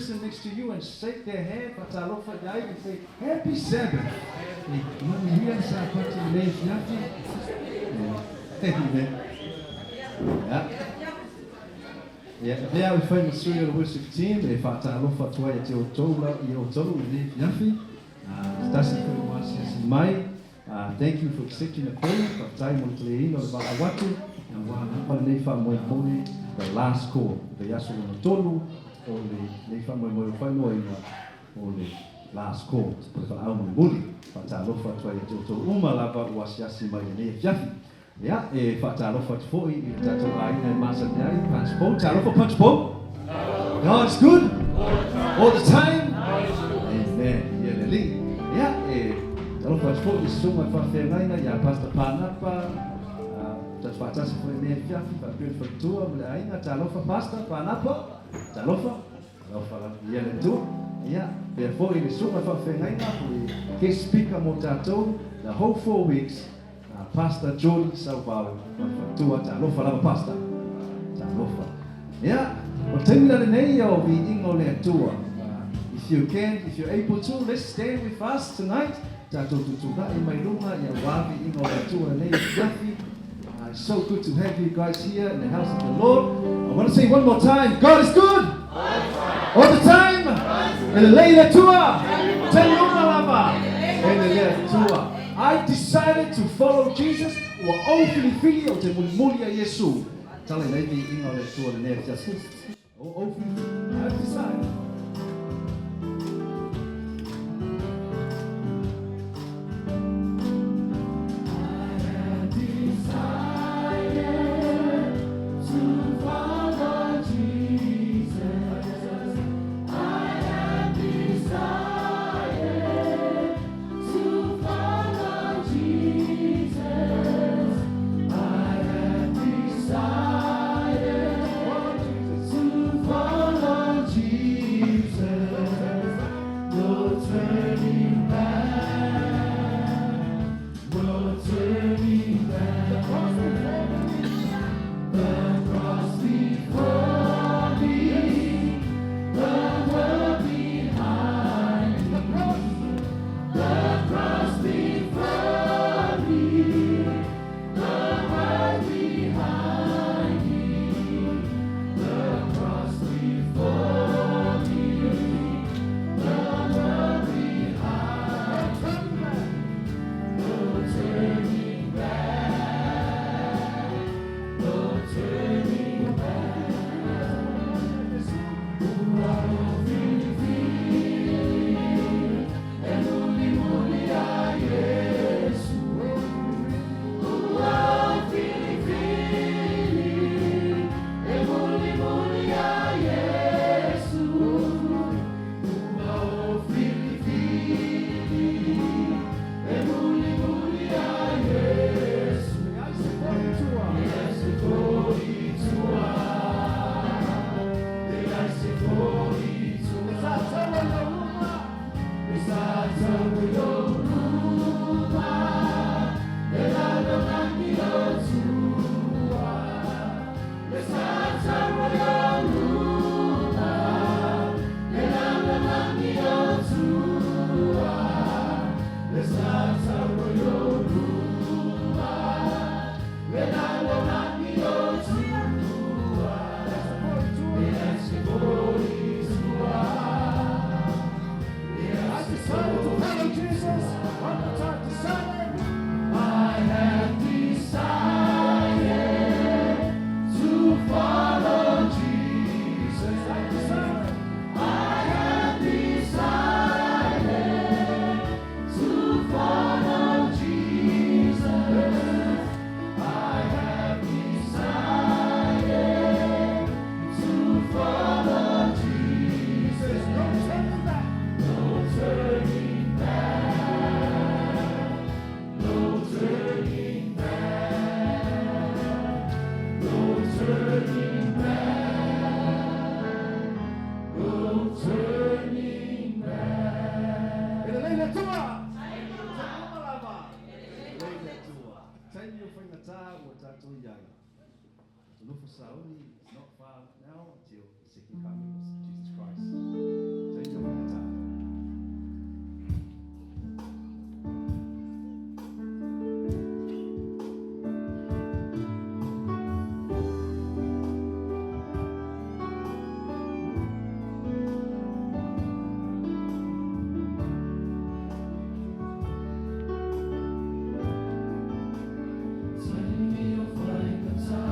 person next to you and shake their hand, faatalofa i ai, and say, Happy Sabbath. E manuia le Sapati i lenei afiafi. Amen. Ia. Ia, avea au e fai ma sui o le worship team e faatalofa atu ai ia te outou la, i outou i lenei afiafi. Se tasi foi o asiasi mai. Thank you for accepting the calling, faafetai mo le toleaina o le valaau atu, aua lava lenei faamoemoe, the last call, le vaiaso lona tolu o lenei faamoemoe o faailoaina o le last call, po o le valaau mulimuli. Faatalofa atu ai ia te outou uma lava ua asiasi mai i lenei afiafi. Ia, e faatalofa atu foi i le tatou aiga e masani ai, Punchbowl. Talofa Punchbowl! God is good all the time. Amen. Ia le Alii. Ia, e talofa atu foi i le susuga i le faafeagaiga ia Pastor Panapa, tatou faatasi foi i lenei afiafi, faapea le faletua ma le aiga. Talofa Pastor Panapa. Talofa. Talofa lava. Ia le Atua. Ia, faapea foi le susuga i le faafeagaiga, le guest speaker mo tatou the whole 4 weeks, Pastor Jordan Sauvao ma le faletua. Talofa lava Pastor. Talofa. Ia, o le taimi la lenei o viiga o le Atua. If you can, if you're able to, let's stand with us tonight. Tatou tutulai mai luga ia aua viiga o le Atua lenei afiafi. It's so good to have you guys here in the house of the Lord. I want to say one more time, God is good all the time. E lelei le Atua. Taimi uma lava. E lelei le Atua. I decided to follow Jesus. Ua ou filifili ou te mulimuli ia Iesu. Tala i nei viiga o le Atua lenei afiafi. Ua ou filifili. I have decided. Second coming of Jesus Christ. Taimi o faigata.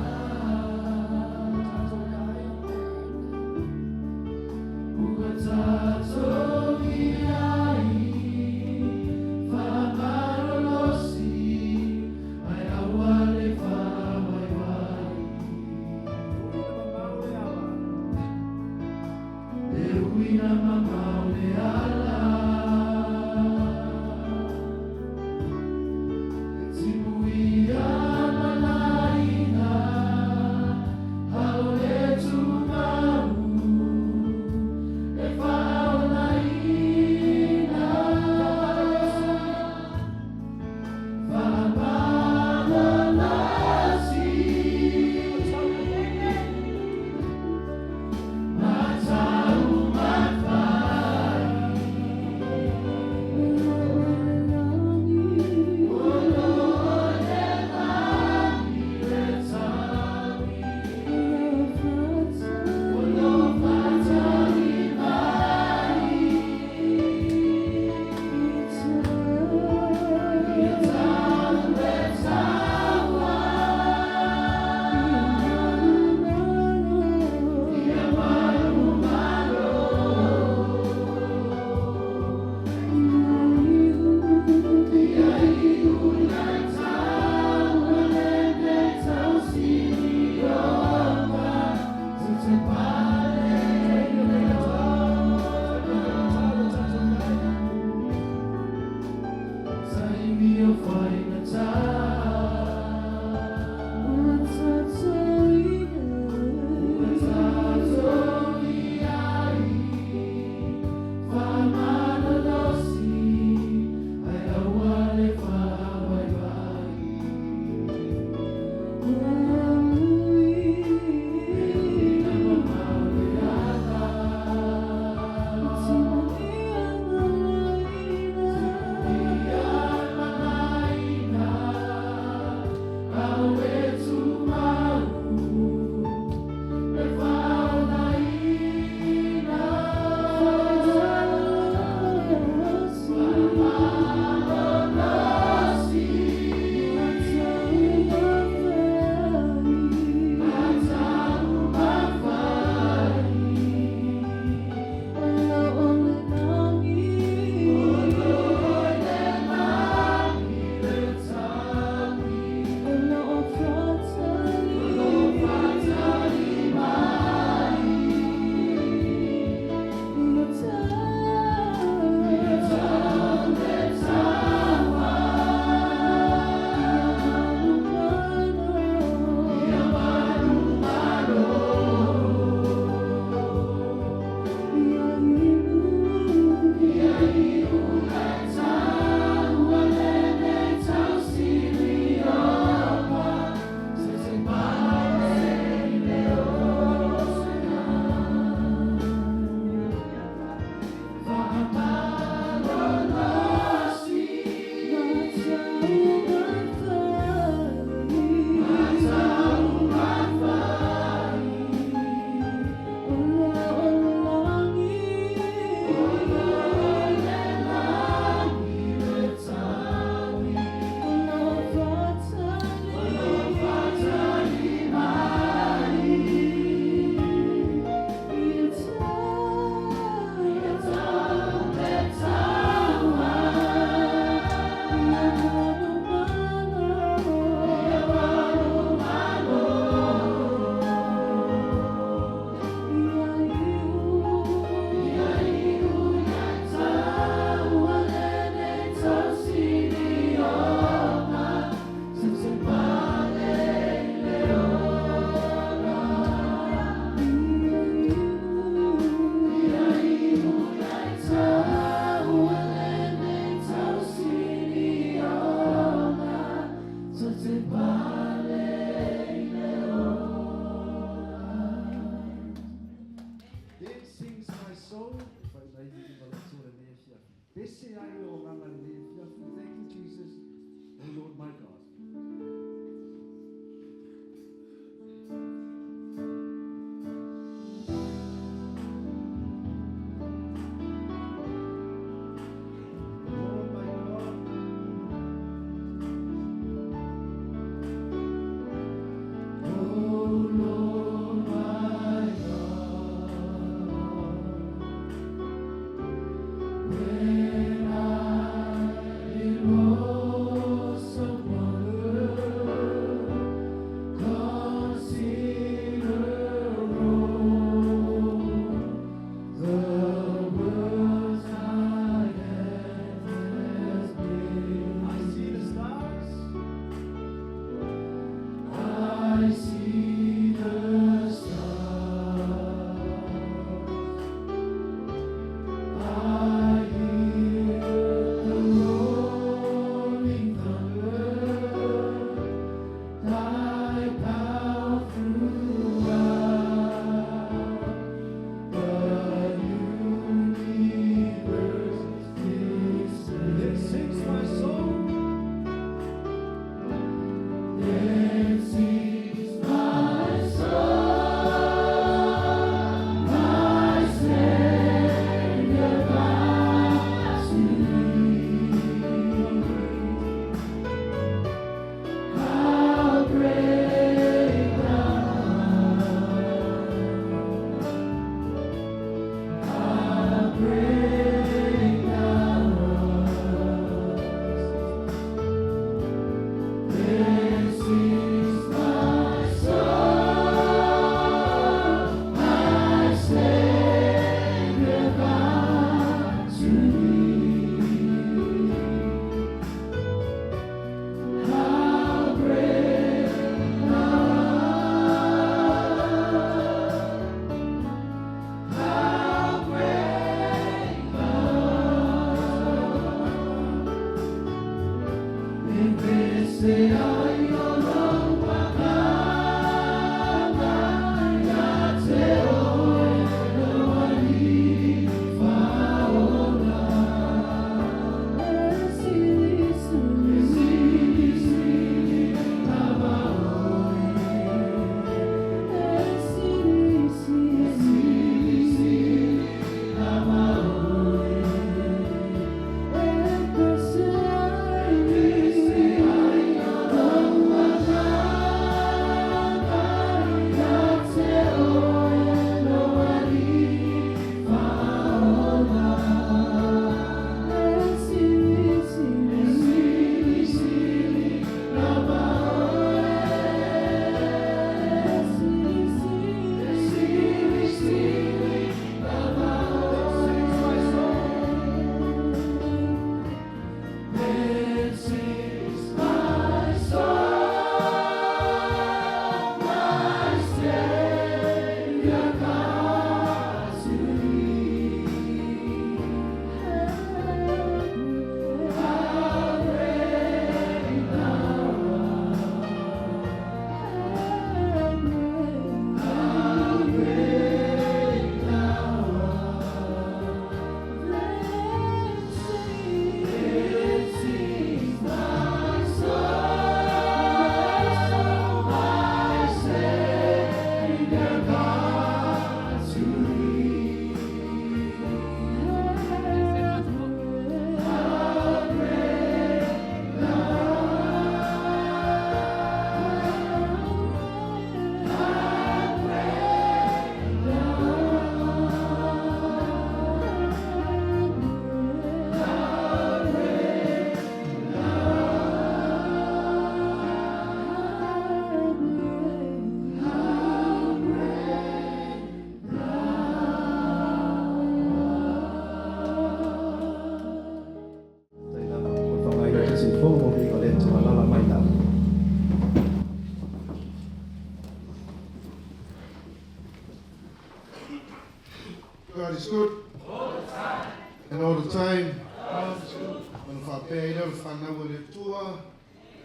God is good. All the time. And all the time. God is good. Ona faapea ai lea o le fanau a le Atua.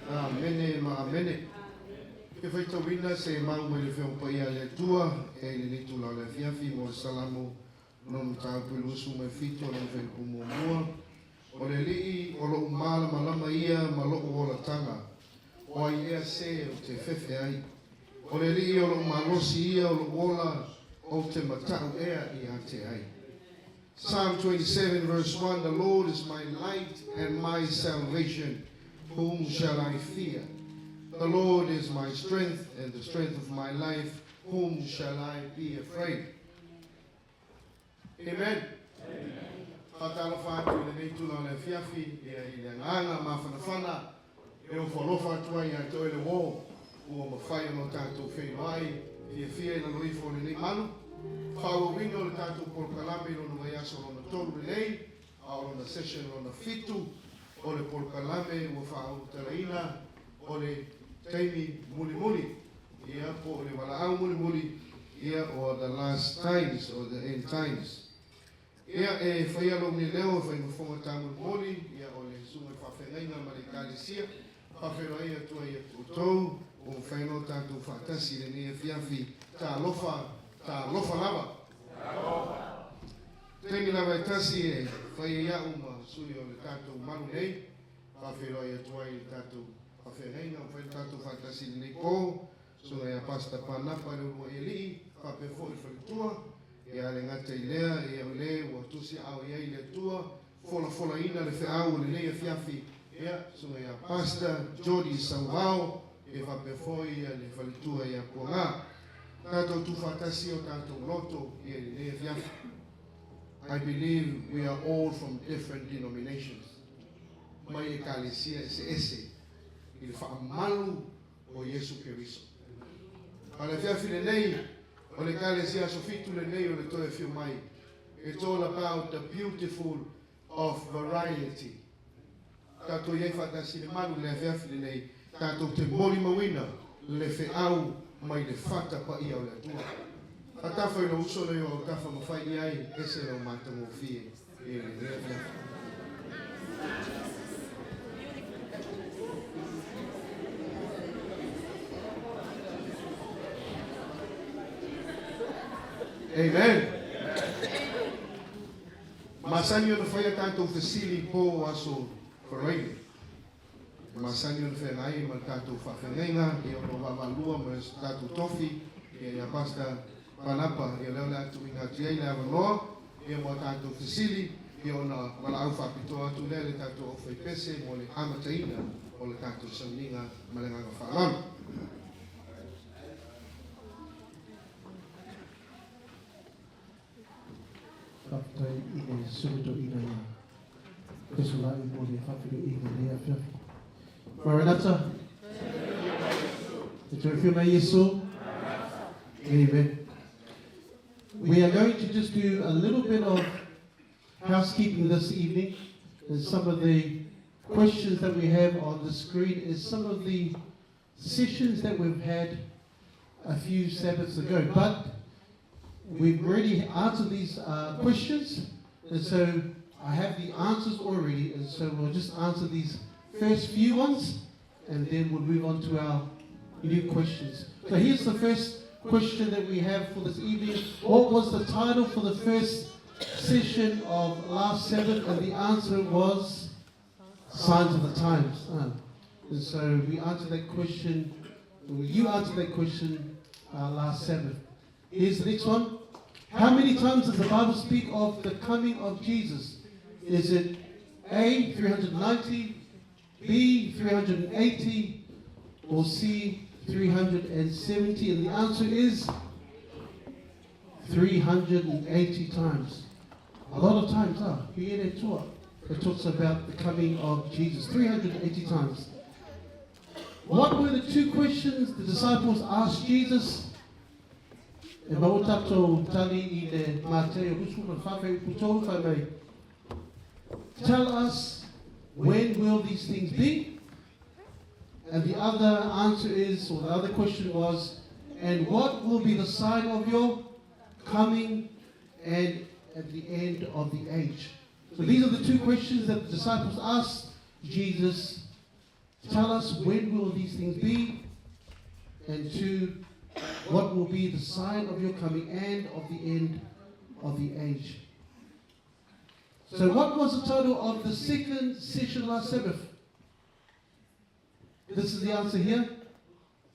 Amene ma amene. E faitauina se mau mai le Afioga Paia a le Atua e i lenei itula o le afiafi mo le Salamo lona mataupu e 27 o lona fuaiupu muamua. O le Alii o lo'u malamalama ia ma lo'u olataga, o ai ea se ou te fefe ai? O le Alii o lo'u malosi ia o lo'u ola, ou te mata'u ea ia te ai? Psalm 27 verse 1, The Lord is my light and my salvation, whom shall I fear? The Lord is my strength and the strength of my life, whom shall I be afraid? Amen. Faatalofa atu i lenei itula o le afiafi ia i le agaga mafanafana e ofo alofa atu ai ia te oe le uō ua mafai ona o tatou feiloai fiafia i lalo ifo o lenei malu. Faaauauina o le tatou polokalame i lona vaiaso lona tolu lenei, a o lona session lona fitu o le polokalame ua faaulutalaina o le taimi mulimuli, ia, po o le valaau mulimuli, ia, or the last times or the end times. Ia, e faia lou nei leo e fai ma fofoga taumolimoli, ia, o le susuga i le faafeagaiga ma le Ekalesia, faafeiloai atu ai ia outou ua mafai ona o tatou faatasi i lenei afiafi. Talofa, talofa lava. Talofa. Taimi lava e tasi e fai ai a'u ma sui o le tatou malu nei, faafeiloai atu ai i le tatou faafeagaiga ua mafai ona tatou faatasi i lenei po, susuga ia Pastor Panapa i le Uluai Alii, faapea foi le faletua, Ia le gata i lea, ia o le ua tusiaao i ai le Atua, folafolaina le feau o lenei afiafi, ia, susuga ia Pastor Jody Sauvao, ia faapea foi ia le faletua ia Puaga. Tatou tuufaatasi o tatou loto ia i lenei afiafi. I believe we are all from different denominations, mai Ekalesia eseese i le faamalu o Iesu Keriso. A o le afiafi lenei, o le Ekalesia Aso Fitu lenei o le Toe Afio Mai. It's all about the beautiful of variety. Tatou i ai faatasi i le malu i le afiafi lenei, tatou te molimauina le feau mai le fata paia o le Atua. Faatafa i lou uso nei o autafa ma fai i ai, ese lau matagofie i lenei afiafi. Amen. Masani ona fai a tatou fesili po o aso Faraile. E masani ona feagai ma le tatou faafeagaiga ia ona o vaavaalua ma so tatou tofi ia ia Pastor Panapa ia lea o le a tuuina atu i ai le avanoa ia mo a tatou fesili ia ona valaau faapitoa atu lea i le tatou aufaipese mo le amataina o le tatou sauniga ma le agaga faaaloalo. Faafetai i le Susuga Toeaina ia Fesola'i mo le faafeiloaiga i lenei afiafi. Maranatha! E toe afio mai Iesu. Amen. We are going to just do a little bit of housekeeping this evening. And some of the questions that we have on the screen is some of the sessions that we've had a few Sabbaths ago. But we've already answered these questions, and so I have the answers already, and so we'll just answer these first few ones, and then we'll move on to our new questions. So here's the first question that we have for this evening. What was the title for the first session of last Sabbath? And the answer was Signs of the Times. And so we answered that question, you answered that question last Sabbath. Here's the next one. How many times does the Bible speak of the coming of Jesus? Is it A, 390, B, 380, or C, 370? And the answer is 380 times. A lot of times, ah, It talks about the coming of Jesus 380 times. What were the two questions the disciples asked Jesus? E maua tatou tali i le Mateo 24 fuaiupu 3 fai mai, Tell us when will these things be? And the other answer is, or the other question was, and what will be the sign of your coming and at the end of the age? So these are the two questions that the disciples asked Jesus. Tell us, when will these things be? And two, what will be the sign of your coming and of the end of the age? So what was the title of the second session last Sabbath? This is the answer here.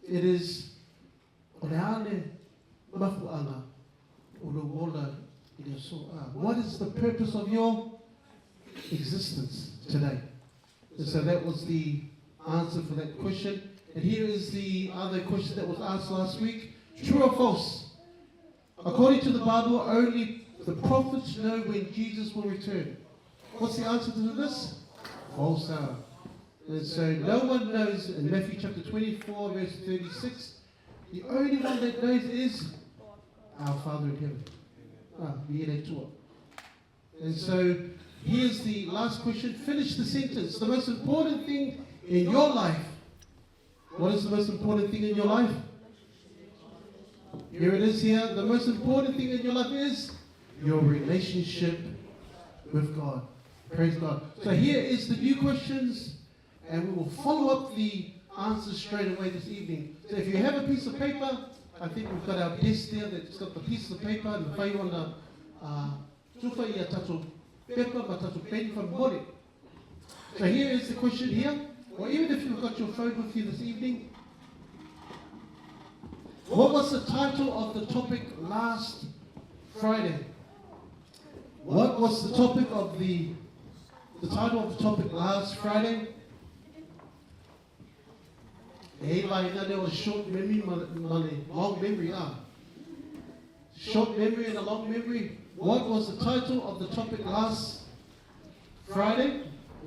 It is O le a le mafuaaga o lou ola i le aso a. What is the purpose of your existence today? And so that was the answer for that question. And here is the other question that was asked last week. True or false? According to the Bible, only the prophets know when Jesus will return. What's the answer to this? False. And so no one knows in Matthew chapter 24, verse 36, the only one that knows is our Father in heaven. And so here's the last question. Finish the sentence. The most important thing in your life. What is the most important thing in your life? Here it is here. The most important thing in your life is your relationship with God. Praise God. So here is the new questions, and we will follow up the answers straight away this evening. So if you have a piece of paper, I think we've got our desk there that's got the piece of paper and the whai ona tufa ia tatou pepa ma tatou peni faamolemole. So here is the question here, or even if you've got your phone with you this evening. What was the title of the topic last Friday? What was the topic of the title of the topic last Friday? E vai na leo short memory ma le long memory ah. Short memory and a long memory. What was the title of the topic last Friday?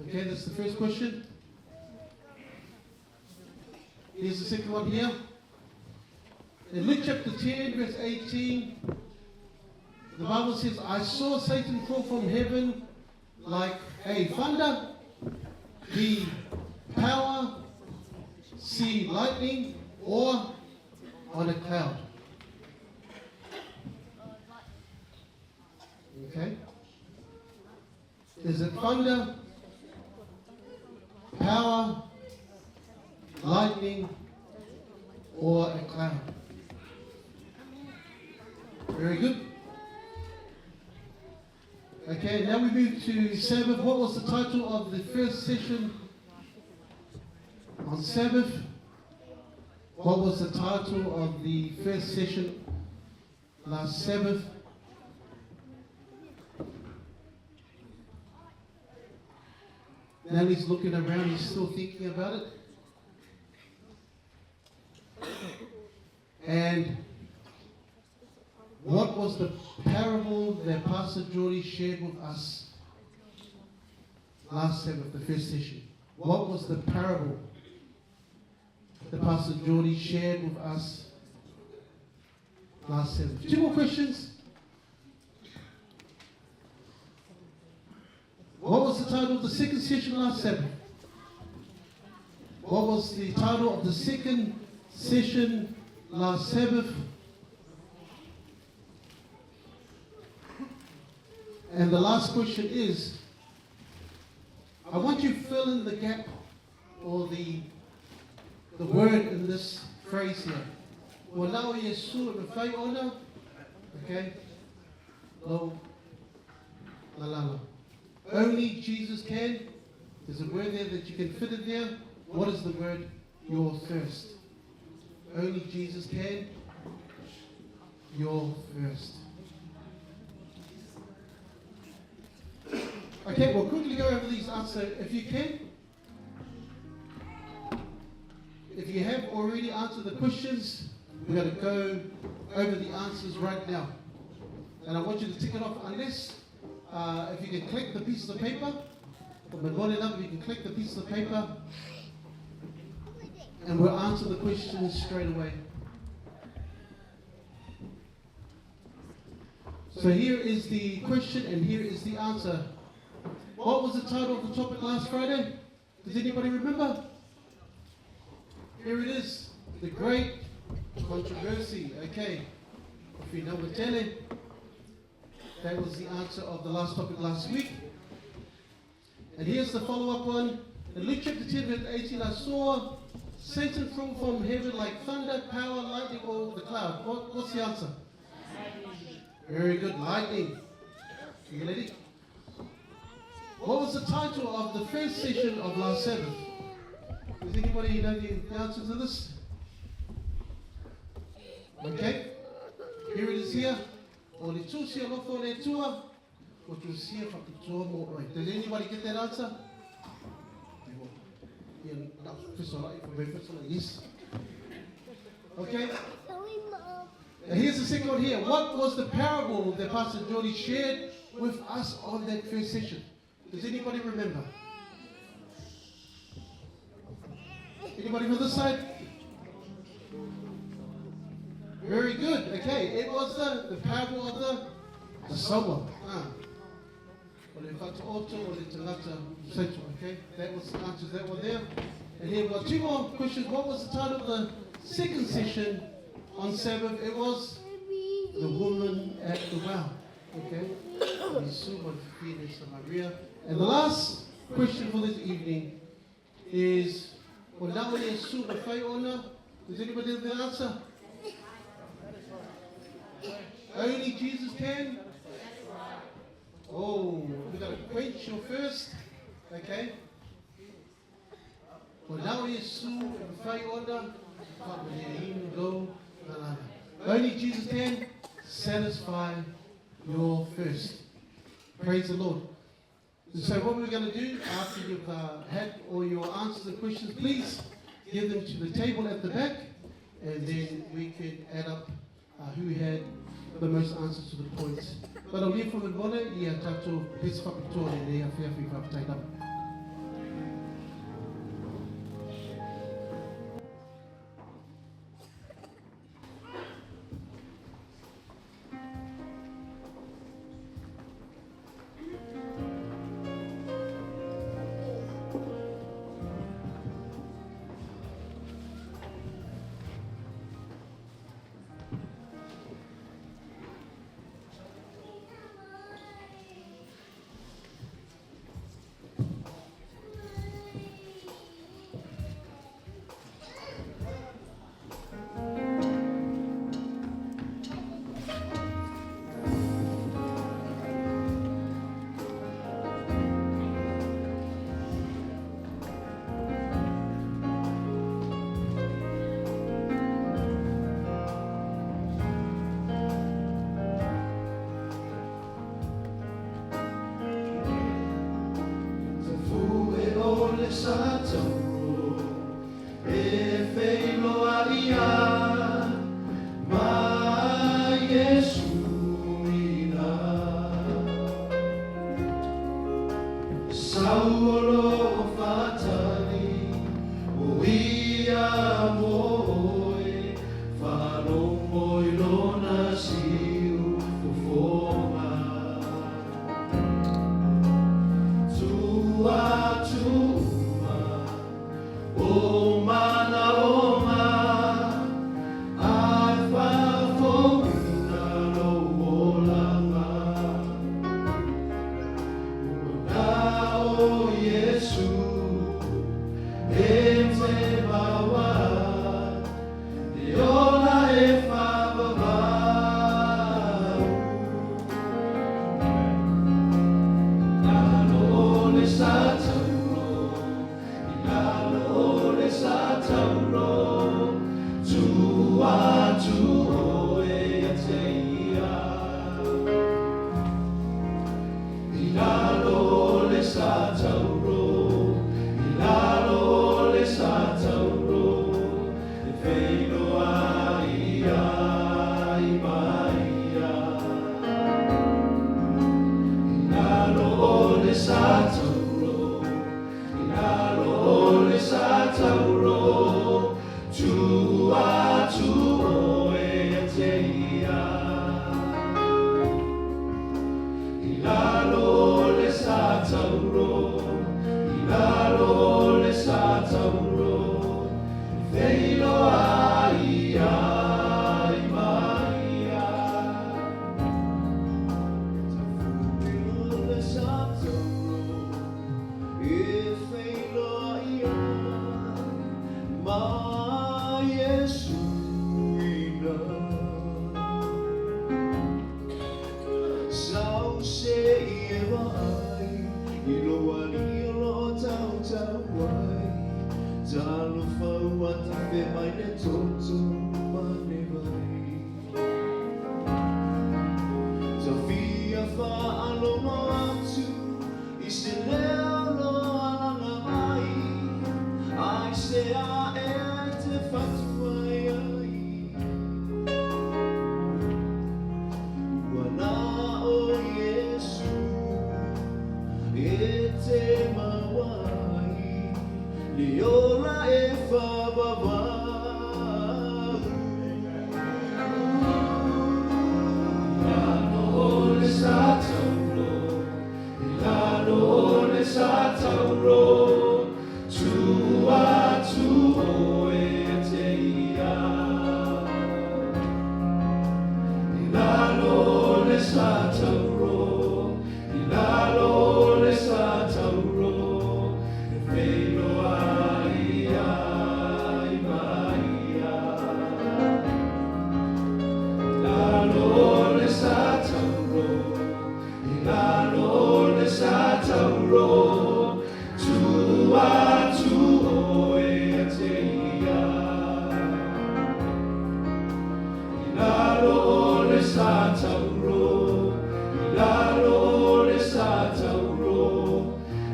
Okay, that's the first question. Here's the second one here. In Luke chapter 10, verse 18, the Bible says, I saw Satan fall from heaven like a thunder, B, power, C, lightning, or on a cloud. Okay. Is it thunder, power, lightning, or a cloud? Very good. Okay, now we move to Sabbath. What was the title of the first session on Sabbath? What was the title of the first session last Sabbath? Now he's looking around, he's still thinking about it. And what was the parable that Pastor Geordie shared with us last Sabbath, the first session? What was the parable that Pastor Geordie shared with us last Sabbath? Two more questions. What was the title of the second session last Sabbath? What was the title of the second session last Sabbath? And the last question is, I want you to fill in the gap or the word in this phrase here. Okay? Lo, la, la, la. Only Jesus can. There's a word there that you can fit it there. What is the word? Your thirst. Only Jesus can. Your thirst. Okay, we'll quickly go over these answers. If you can, if you have already answered the questions, we're going to go over the answers right now. And I want you to tick it off unless, if you can click the pieces of paper, you can click the pieces of paper, and we'll answer the questions straight away. So here is the question and here is the answer. What was the title of the topic last Friday? Does anybody remember? Here it is, the Great Controversy. Okay. That was the answer of the last topic last week. And here's the follow-up one. In Luke chapter 10, verse 18, I saw Satan fall from heaven like thunder, power, lightning, or the cloud. What's the answer? Very good, lightning. You lady? What was the title of the first session of last Sabbath? Does anybody know the answer to this? Okay. Here it is here. O le tusi alofa o le Atua, o tusia whakatoa mo oe. Did anybody get that answer? Yeah, yes. Okay. Now here's the second one here. What was the parable that Pastor Jody shared with us on that first session? Does anybody remember? Anybody from this side? Very good. Okay, it was the parable of the sower. Okay, that was the answer to that one there. And here we've got two more questions. What was the title of the second session on Sabbath? It was The Woman at the Well. Okay. And the last question for this evening is, does anybody have the answer? Only Jesus can? Oh, we got to quench your thirst. Okay. Only Jesus can satisfy your thirst. Praise the Lord. So what we're going to do, after you've had all your answers and questions, please give them to the table at the back, and then we can add up who had the most answers to the points. But I'll leave from the bone, ia tātou pesa whakatoa le awhiawhi whakatai lava. sa tauro, i lalo o le sa tauro, e feiloai ai ma ia. I lalo o le sa tauro, i lalo o le sa tauro, tuu atu oe ia te ia. I lalo o le sa tauro, i lalo o le sa tauro,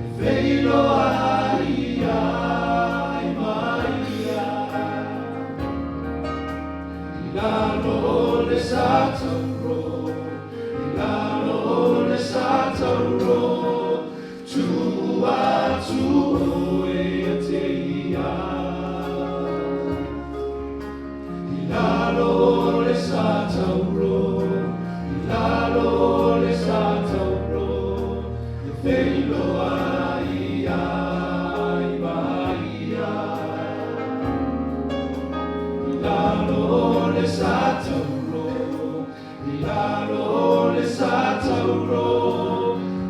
e feiloai ai ma ia. I lalo o le sa tauro, i lalo o le sa tauro, tuu atu oe ia te ia. I lalo o le sa tauro, i lalo o le sa tauro, e feiloai ai ma ia. I lalo o le sa tauro, i lalo o le sa tauro,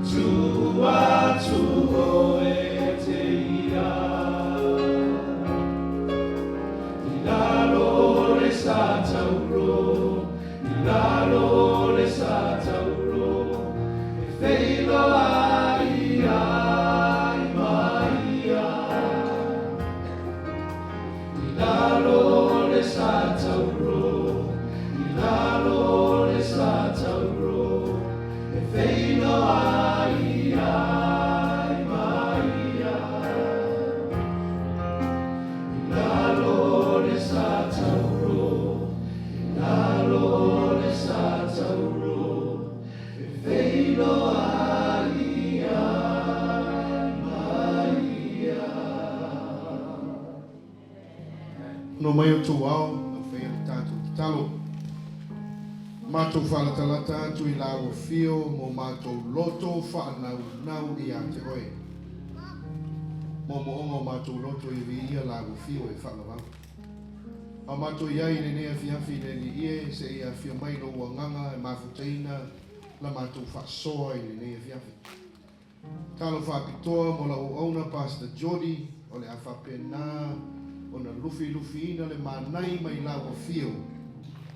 tuu atu oe ia te ia. I lalo o le sa tauro, i lalo o le sa tauro, e feiloai ai ma ia. I lalo o le sa tauro, i lalo o le sa tauro, e feiloai ai ma ia. I lalo o le sa tauro, i lalo o le sa tauro, e feiloai ai ma ia. No mai o tou ao, na faia le tatou tatalo. Matou faalatalata atu i lau afio mo matou loto faanaunau ia te oe. Moomooga o matou loto ia viia lau afio e faalavau. A o matou i ai i lenei afiafi i le Alii e, seia afio mai lou Agaga e mafutaina la matou faasoa i lenei afiafi. Talo faapitoa mo lau auauna Pastor Jody o le a faapena ona lufilufiina le manai mai lau afio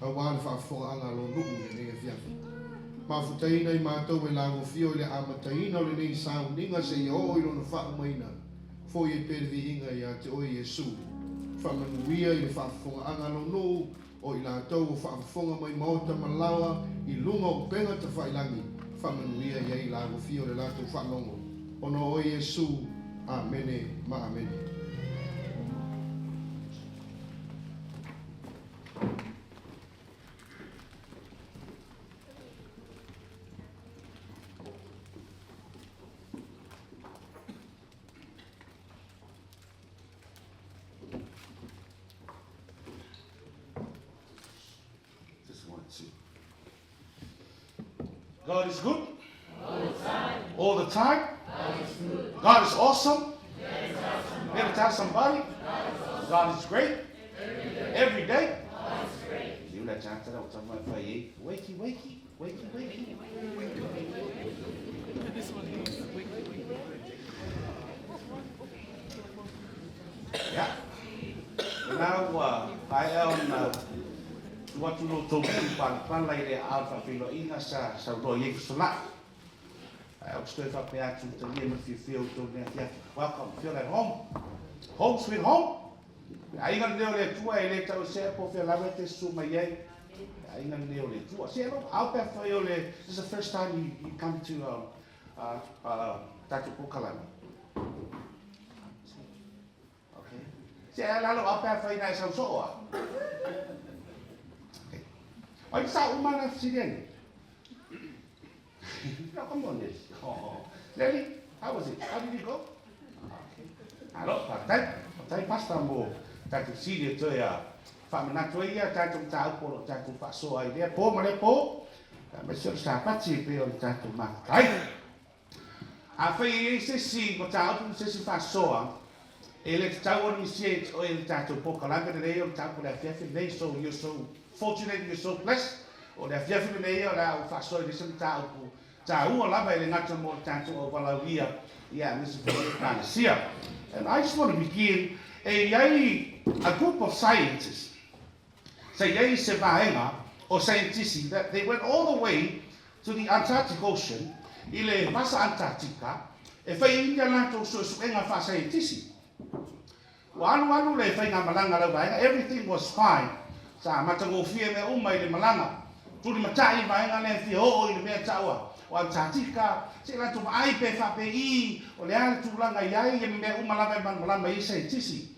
aua le faafofogaaga a lou nuu i lenei afiafi. Mafutaina i matou e lau afio i le amataina o lenei sauniga seia oo i lona faaumaina, foi ai pea le viiga ia te oe Iesu. Faamanuia i le faafofogaaga a lou nuu o i latou o faafofoga mai maota ma laoa i luga o upega tafailagi, faamanuia i ai lau afio i le latou faalogo, ona o oe Iesu. Amene ma Amene. Just one, two. God is good. All the time. All the time. God is good. God is awesome. Awesome. Never tell somebody. God is, awesome. God is great. Every day. Every day. God is great. You let chance that out somewhere for you. Wakey, wakey, wakey, wakey. Yeah. Now, I am tuu atu lo outou tupalapala i le aao faafeiloaiga sa saunoa i ai fesolai. Ae ou te toe faapea atu, talia ma le fiafia outou i lenei afiafi. Welcome, feel at home. Home sweet home. Le aiga lenei o le Atua e le tauesea po o fea lava e te susu mai ai. Le aiga lenei o le Atua. Se alo, ao pe afai o le, this is the first time you, you come to um, uh, uh, tatou polokalame. Okay. Se a lalo au pe afai na e sau soo a. Okay. Ai sa uma na fesili ai. No, come on, Nelly. Oh. Nelly, how was it? How did it go? Okay. Alo, faafetai. Faafetai Pastor mo tatou fesili e toe a faamanatu ai ia tatou mataupu o lo o tatou faasoa ai lea po ma lea po. Aemaise o le Sapati e pei ona tatou mafuta ai. Afai e i ai se isi mataupu ma se isi faasoa e le tatau ona misia ia te oe i le tatou polokalame lenei o le mataupu o le afiafi lenei, so you're so fortunate, you're so blessed. O le afiafi lenei ia o le a ou faasoa i le isi mataupu tāua lava e le gata mo le tatou auvalauia ia aemaise foi le Ekalesia. And I just want to begin, e i ai a group of scientists, sa i ai se vaega o saienitisi that they went all the way to the Antarctic Ocean, i le Vasa Antarctica, e fai ai ni a latou suesuega faasaienitisi. Ua alualu le faigamalaga a lau vaega, everything was fine. Sa matagofie mea uma i le malaga. Tulimatai i vaega lea e fia oo i le mea taua o Antarctica, se i latou vaai pe faapei o le a le tulaga i ai ia ma mea uma lava e malamalama i ai saienitisi.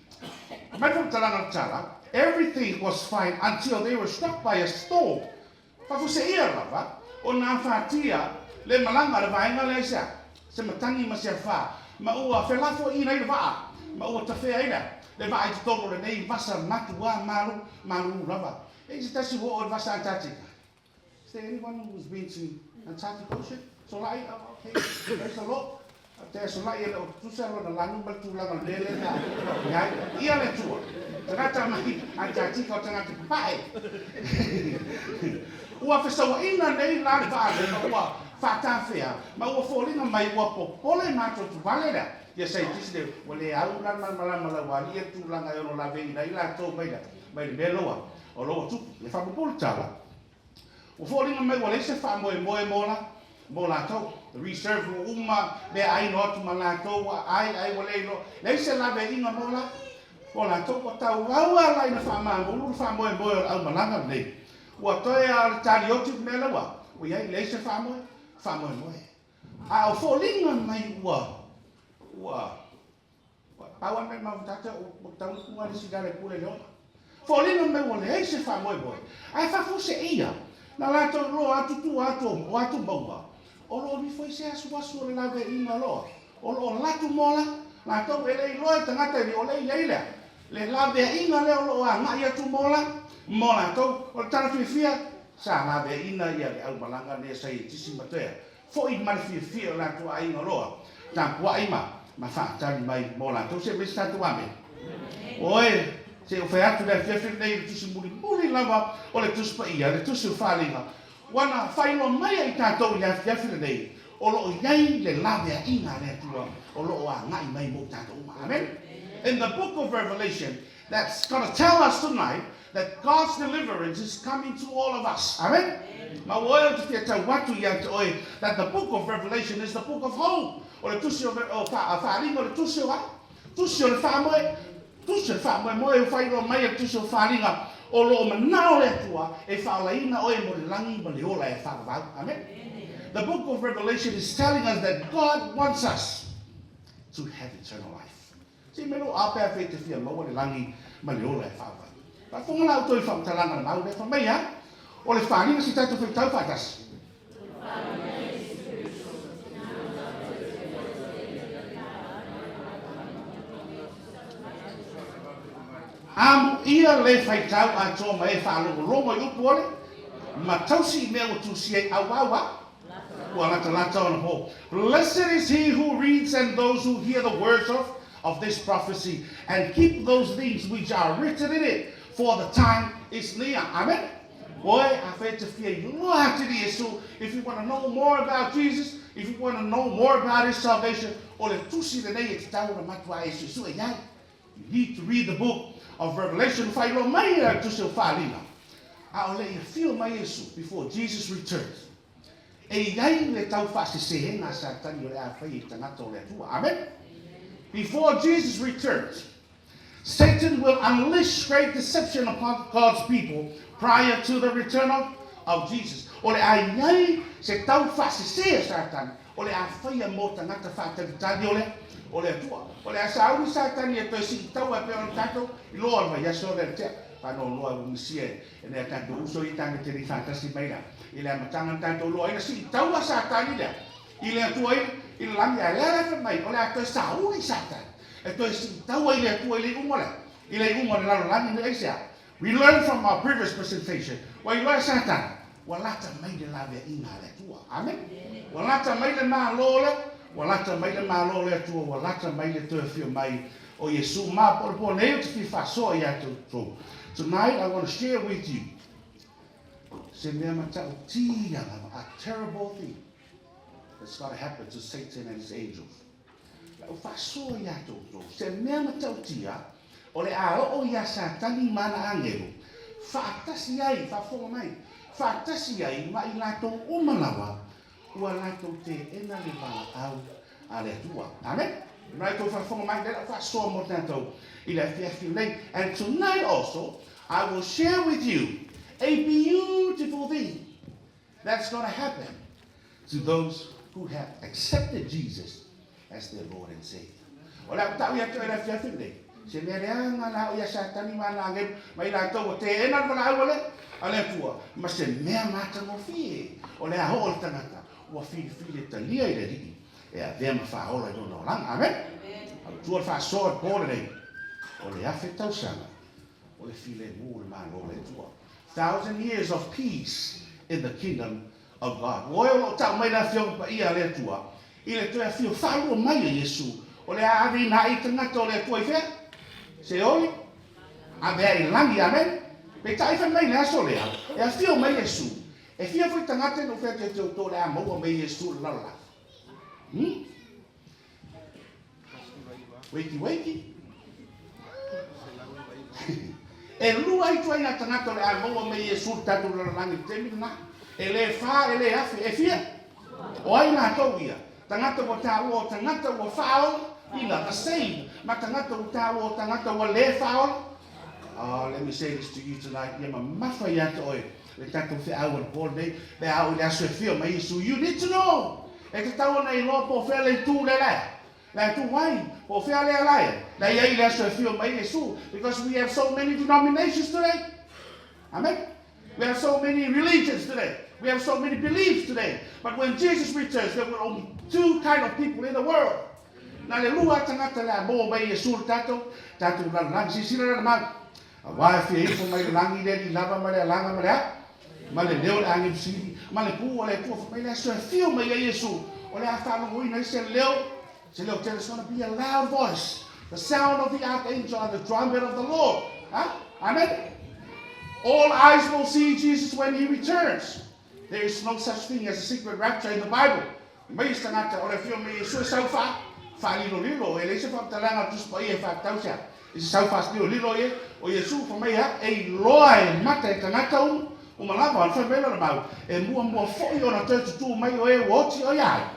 Mai le faamatalaga o le tala, everything was fine until they were struck by a storm. Faafuaseia lava ona afatia le malaga a le vaega lea i se a? Se matagi ma se afa, ma ua felafoaiina ai le vaa, ma ua tafea ai le vaa i totonu o lenei vasa matuā malu, malulu lava. E i ai se tasi ua oo i le vasa Antarctica? Is there anyone who has been to Antarctic Ocean? Solai? Oh, okay. Praise the Lord. Te solai e le o tutusa lona lanu ma le tulaga o le mea lea na i ai. Ia le Atua. Tagata mai Antarctica o tagata papae. Ua fesauaina nei la le vaa lea ma ua faatafea ma ua foliga mai ua popole matou tuvale lea. Ia saienitisi le ua le au la le malamalama lau alii e le tulaga e ono laveina ai latou mai le mea loa o lo ua tupu. E faapupulu tala. Ua foliga mai ua leai se faamoemoe mo la, mo latou. The reserve ua uma, meaai no atu ma latou, ua ai, ai ua le iloa. Leai se laveaiga mo la, mo latou. Ua tauau a la ina faamamulu le faamoemoe o le aumalaga lenei. Ua toe a o le talioti le mea la ua, ua i ai, leai se faamoe, faamoemoe. A o foliga mai ua, ua, Pau a le mea mautata ua tau le kuga le isi le pule le ola. Foliga mai ua leai se faamoemoe, ae faafuaseia na latou iloa atu tua atu o atu mauga, o lo o nifo ai se asuasu o le laveaiga loa, o lo o latu mo la latou e le iloa e tagata e le o le i ai lea le laveaiga lea o lo o agai atu mo la mo latou. O le tala fiafia sa laveaiina ia le aumalaga lea saienitisi ma toea Foi ma le fiafia o latou aiga loa, tapuai ma ma faatali mai mo latou. Se aumai se tatou amene. Oe, se i ou fai atu le afiafi lenei i le tusi mulimuli lava o le Tusi Paia, le Tusi o Faaaliga, ua na faailoa mai ai tatou i le afiafi lenei, o lo o i ai le laveaiga a le Atua o lo o agai mai mo tatou uma. Amene. In the book of Revelation, that's gonna tell us tonight that God's deliverance is coming to all of us. Amen? Ma ua oe ou te fia tau atu ia te oe that the book of Revelation is the book of hope. O le tusi o, o Faaaliga o le tusi o a? Tusi o le faamoe, tusi o le faamoemoe ua faailoa mai e le tusi o Faaaliga o lo o manao le Atua e faaolaina oe mo le lagi ma le ola e faavavau. Amen? The book of Revelation is telling us that God wants us to have eternal life. Se mea loa a pe a fai te fia maua le lagi ma le ola e faavavau. Faafofoga la outou i faamatalaga a le mau lea, fai mai a, o le faliga se tatou faitau faatasi. Amuia le faitau atoa ma e faalogologo i upu o le ma tausi i mea ua tusia ai auau a Ua latalata ona po. Blessed is he who reads and those who hear the words of of this prophecy and keep those things which are written in it, for the time is near. Amen? Oe, afai e te fia iloa atili Iesu, if you want to know more about Jesus, if you want to know more about his salvation, o le tusi lenei e tatau ona matua e suesue i ai. You need to read the book of Revelation, faailoa mai e le tusi o Faaaliga, a o le i afio mai Iesu, before Jesus returns. E i ai le tau faasesehega a Satani o le a fai i tagata o le Atua. Amen? Before Jesus returns, Satan will unleash great deception upon God's people prior to the return of, of Jesus. O le a i ai se tau faasese a Satani o le a faia mō tagata faatalitali o le, o le Atua. O le a sauni Satani e toe siitaua e pei ona tatou iloa o le vaiaso lea le tea. Faanoanoa e ua misia e E nai a tatou uso ia tatou te le i faatasi mai la i le amataga na tatou iloa ai na siitaua Satani lea i le Atua i, i le lagi, ae lea la e fai mai o le a toe sauli Satani e toe siitaua i le Atua i le iuga lea, i le iuga o le lalolagi nei. Aisea? We learn from our previous presentation, ua iloa e Satani ua lata mai le laveaiga a le Atua. Amen. Ua lata mai le Malo lea, ua lata mai le Malo o le Atua, ua lata mai le toe afio mai o Iesu ma po o le po nei ou te fia faasoa ia te outou. Tonight I want to share with you. Se mea matautia lava, a terrible thing that's got to happen to Satan and his angels. Lau faasoa iā toutou, se mea matautia, o le a oo iā Satani ma ana agelu, faatasi ai, faafofoga mai, faatasi ai ma i latou uma lava, ua latou teena le valaau a le Atua. Amen. Mai tou faafofoga mai, lea lau faasoa mo tatou i le afiafi lenei. And tonight also, I will share with you a beautiful thing that's going to happen to those who have accepted Jesus as their Lord and Savior. O le a ou ta'u ia te oe i le afiafi lenei, se mea leaga la o ia Satani ma ana agelu, ma i latou ua teena le valaau a le, a le Atua, ma se mea matagofie, o le a oo le tagata ua filifili e talia i le Alii e avea ma faaola i lona olaga. Amen. Autua le faasoa i le po lenei, o le 1000 tausaga o le filemu o le Malo o le Atua. Thousand years of peace in the kingdom of God. Ua oe o lo o tau mai le Afioga Paia a le Atua i le toe afio faalua mai o Iesu, o le a ave ina ai tagata o le Atua i fea? Seoli? Ave ai i lagi, amen? Peitai fai mai le aso lea, e afio mai Iesu, e fia foi tagata ina ua fai atu ia te outou o le a maua mai Iesu i le lalolagi. Wakey wakey. E lua ai ituaiga tagata o le a maua mai Iesu le tatou lalolagi i le taimi lena. E le fa, e le afe, e fia? O ai latou ia? Tagata ua taua o tagata ua faaola, ina, the saved, ma tagata ua taua o tagata ua le faaola. Oh, let me say this to you tonight, ia mamafa ia te oe le tatou feau o le po lenei, pe a oo i le aso e fia mai Iesu. You need to know! E tatau ona iloa po o fea le itu lea lae. Lae tu ai, po o fea lea lae. Lae iai le aso e fia mai Iesu. Because we have so many denominations today. Amen? We have so many religions today. We have so many beliefs today. But when Jesus returns, there will only two kind of people in the world. Na le lua tagata le a maua mai Iesu le tatou, tatou lalolagi. Silasila la le mau. Aua e fia ifo mai le lagi le alii lava ma le alaga ma le a? Ma le leo o le agelu sili, ma le pū o le Atua fai mai le aso e afio mai ai Iesu, o le a faalogoina ai se leo, se leo tele, it's gonna be a loud voice, the sound of the archangel and the trumpet of the Lord. Ha? Amen? All eyes will see Jesus when he returns. There is no such thing as a secret rapture in the Bible. Mai se tagata o le afio mai Iesu e sau fa, faalilolilo, e leai se faamatalaga o le Tusi Paia e faatatau se a, i se sau faalilolilo ia o Iesu, fai mai a, e iloa e mata e tagata uma, uma lava ona fai mai lona mau, e muamua foi ona toe tutū mai o e ua oti o ia ai.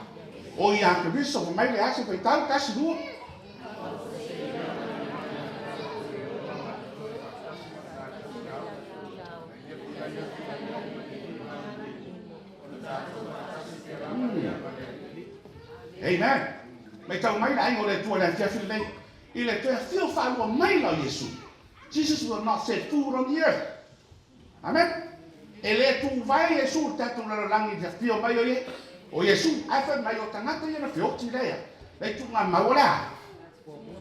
O ia Keriso, fai mai le a se faitau, tasi, lua. Amen. Matau mai le aiga o le Atua i le afiafi lenei, i le toe afio faalua mai la o Iesu. Jesus will not set food on the earth. Amen. E le tuvae Iesu i le tatou lalolagi i le afio mai o Ie, o Iesu. Ae fai mai o tagata ia na feoti lea, le ituga mau o le a?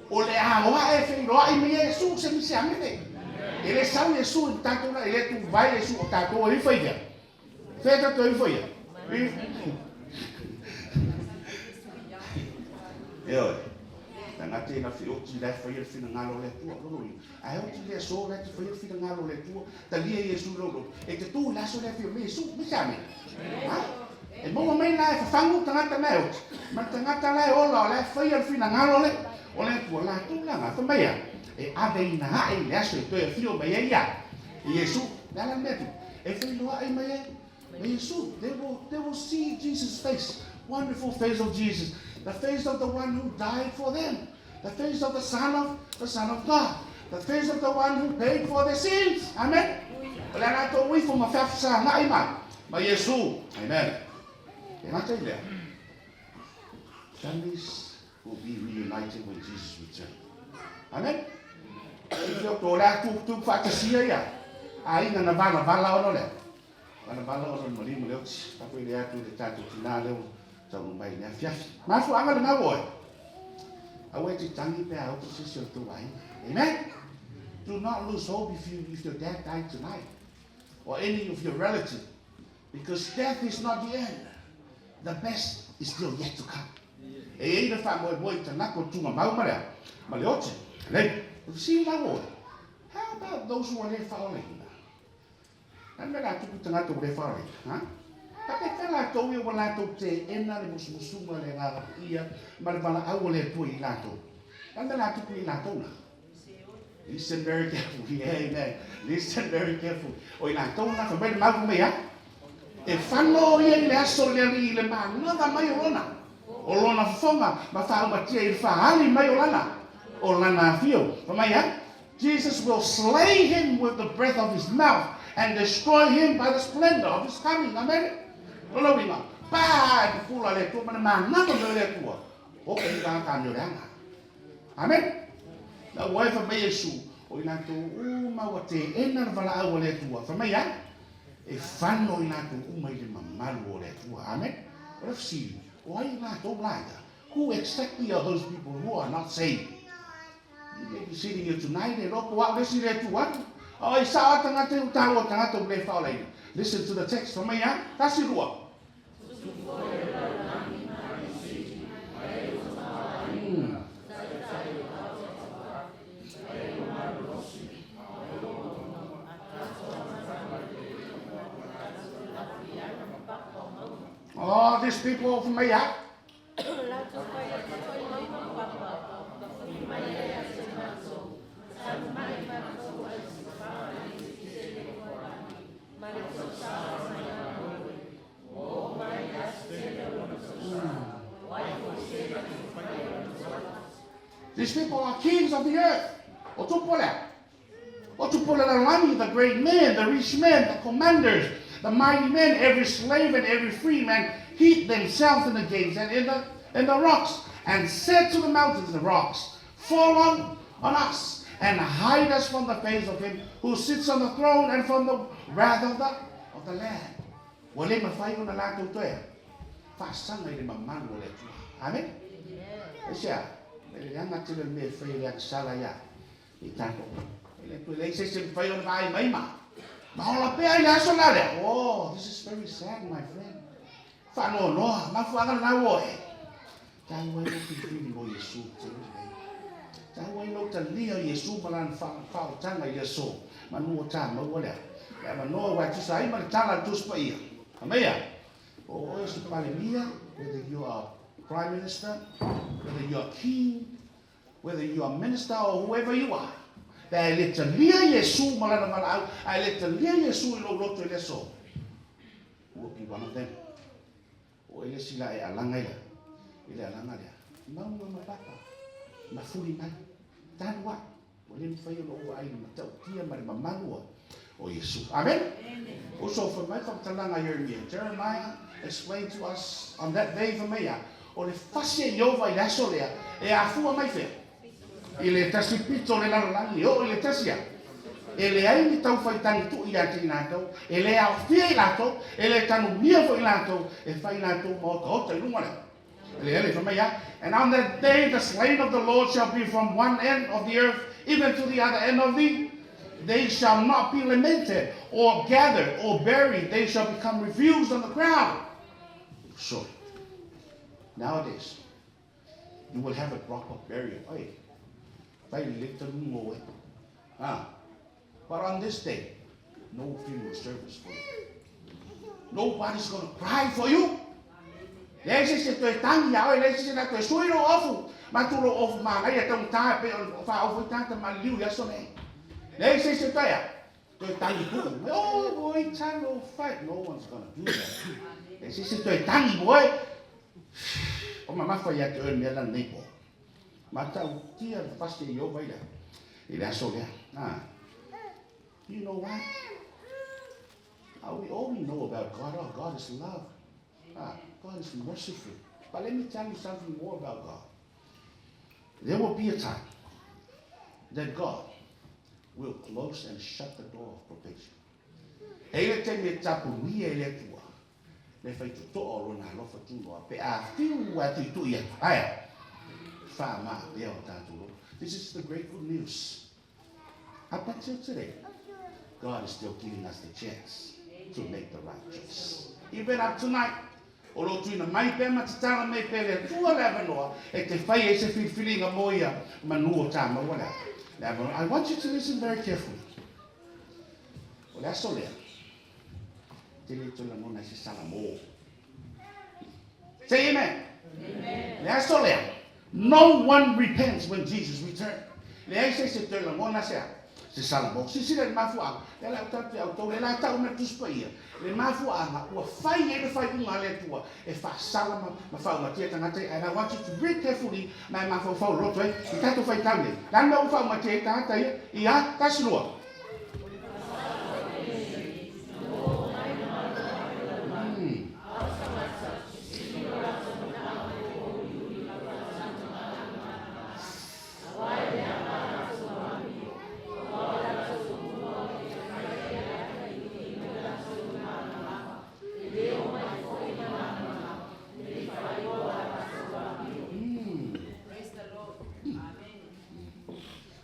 O le a oa e feiloai me Iesu se misi amene. E le sau Iesu i le tatou la, e le tuvae Iesu o tatou e ifo i fea. Fea tatou e ifo ia? Ioe. Tagata ia na feoti la e faia le finagalo o le Atua. Lona uiga, a e oti le aso la e te faia le finagalo o le Atua, talia Iesu i lou loto, e te tu i le aso lea e afio mai Iesu. Me se amene? Ha? E maua mai la e fafagu tagata la e oti, ma le tagata la e ola o la e faia le finagalo le, o le Atua, latou la na, fai mai a, e ave ina ae i le aso e toe afio mai ai ia Iesu. Le a la le mea tupu? E feiloai mai ai ma Iesu. They will, they will see Jesus' face. Wonderful face of Jesus. The face of the one who died for them. The face of the Son of, the Son of God. The face of the one who paid for their sins. Amen. O le a latou ifo ma feafesagai ma, ma Iesu. Amen. E gata i lea. Families will be reunited when Jesus returns. Amen. E fia o le a tutu faatasia ia. Aiga na valavala ona o le a? Valavala ona o le maliu ma le oti. Tatou le atu i le tatou tina lea ua taunuu mai i le afiafi. Mafuaaga lena ua oe. Aua e te tangi pe a oti se isi o le tou aiga. Amen. Do not lose hope if, you, if your dad died tonight or any of your relative because death is not the end. The best is still yet to come. E i ai le faamoemoe i tagata o le tugamau ma le a? Ma le oti. Lei. O fesili la ua oe. How about those who are le faaolaina? Le a le mea o le a tupu i tagata ua le faaolaina? Ha? Faapefea latou ia ua latou teena le musumusuga o le Agaga Paia ma le valaau a le Atua i latou? Le a le mea o le a tupu i latou la? Listen very carefully. Amen. Listen very carefully. O i latou na, fai mai le mau mai a. E fano ia i le aso le alii i le manava mai o lona. O lona fofoga ma faaumatia i le faali mai o lana. O lana afio. Fai mai a. Jesus will slay him with the breath of his mouth and destroy him by the splendor of his coming. Amen. Lona uiga, pa e pupula le Atua ma le manava mai o le Atua. O ke hika ka me o le anga. Amen. Na ua e fai mai Iesu, o i latou uma ua teena le valaau a le Atua. Fai mai a? E fano i latou uma i le mamalu o le Atua. Amen. O le fesili, o ai i latou la ia? Who exactly are those people who are not saved? You may be sitting here tonight, e loa po au le isi le tu atu. A o i sao a tagata i utaua tagata ua le faolaina. Listen to the text, fai mai a? Tasi lua. Oh, these people from mai a. These people are kings of the earth. O tupu lea. O tupu le lalolagi, the great men, the rich men, the commanders, the mighty men, every slave and every free man hid themselves in the caves and in the, in the rocks, and said to the mountains and rocks, Fall on, on us, and hide us from the face of him who sits on the throne and from the wrath of the, of the Lamb. Ua le mafai ona latou toe faasaga i le mamalu o le Atua. Amen. Aisea, e le leaga tele o le mea e fai e le agasala ia i tatou. E le toe leai se isi e mafai ona vaai mai ma ma ola pea i le aso la lea. Oh, this is very sad, my friend. Faanoanoa, mafuaaga lena ua oe. Taua ai lou filifili mo Iesu te lelei. Taua ai lou talia o Iesu ma lana faaotaga i le aso manu o tā maua lea. Le avanoa ua e tusa ai ma le tala a le Tusi Paia. Ameia, po o oe o se Palemia, whether you are Prime Minister, whether you are King, whether you are Minister or whoever you are, pe a e le talia Iesu ma lana valaau, a e le talia Iesu i lou loto i le aso, you will be one of them. O oe le isi la e alaga i le, i le alaga lea. Mauga ma papa, ma fuli mai, talu ai. Ua le mafai ona ou vaai i le matautia ma le mamalu o, o Iesu. Amen? Uso, fai mai faamatalaga a Ieremia. Jeremiah explained to us on that day, fai mai ia, o le fasi a Ieova i le aso lea, e afua mai fea? I le tasi pito o le lalolagi, e oo i le tasi a. E leai ni taufai tagi tuu ia te i latou, e le aofia i latou, e le tanumia foi i latou, e fai latou ma otaota i luga o le eleele. Fai mai a, And on that day the slain of the Lord shall be from one end of the earth even to the other end of the They shall not be lamented or gathered or buried, they shall become refuse on the ground. So, nowadays, You will have a proper burial. Oi, fai lelei taluga oe. Ah, but on this day, no funeral service for you. Nobody's gonna cry for you. Leai se isi e toe tangi ia oe, leai se isi e toe sui lou ofu, ma tu lou ofu manaia taugata e pei ona faaofu ai tagata maliliu i aso nei. Leai se isi e toe a, toe tangi puu mai, oh boy, talofa e. No one's gonna do that. Leai se isi e toe tangi mo oe. O mamafa ia te oe le mea lana nei po. Matautia le fasi e Ieova i le, i le aso lea. Ah. You know why? Ah, we all know about God. Oh, God is love. Ah, God is merciful. But let me tell you something more about God. There will be a time that God will close and shut the door of probation. E i le taimi e tapunia e le Atua le faitotoa o lona alofa tunoa pe a fiu a tuitui atu. Aea, whaama pea o tātou loto. This is the great good news. Up until today, God is still giving us the chance to make the right choice. Even up tonight, o lo tuina mai pea ma tatala mai pea le Atua le avanoa e te whai e se whiriwhiringa mo ia manu o tā maua le avanoa. I want you to listen very carefully. O le aso lea. Te le toe lagona ai se salamo. Say amen. Amen. Le aso lea, no one repents when Jesus returns. Leai se isi e toe lagona se a? Se salamo. Silasila i le mafuaaga, lea la ou tatou te outou, lea la tau mai le Tusi Paia, le mafuaaga ua fai ai le faaiuga a le Atua e faasala ma, ma faaumatia tagata ia. And I want you to read carefully, ma e mafaufau loloto ai i tatou faitau nei. Le a le mea ua faaumatia ai tagata ia? Ia, tasi lua.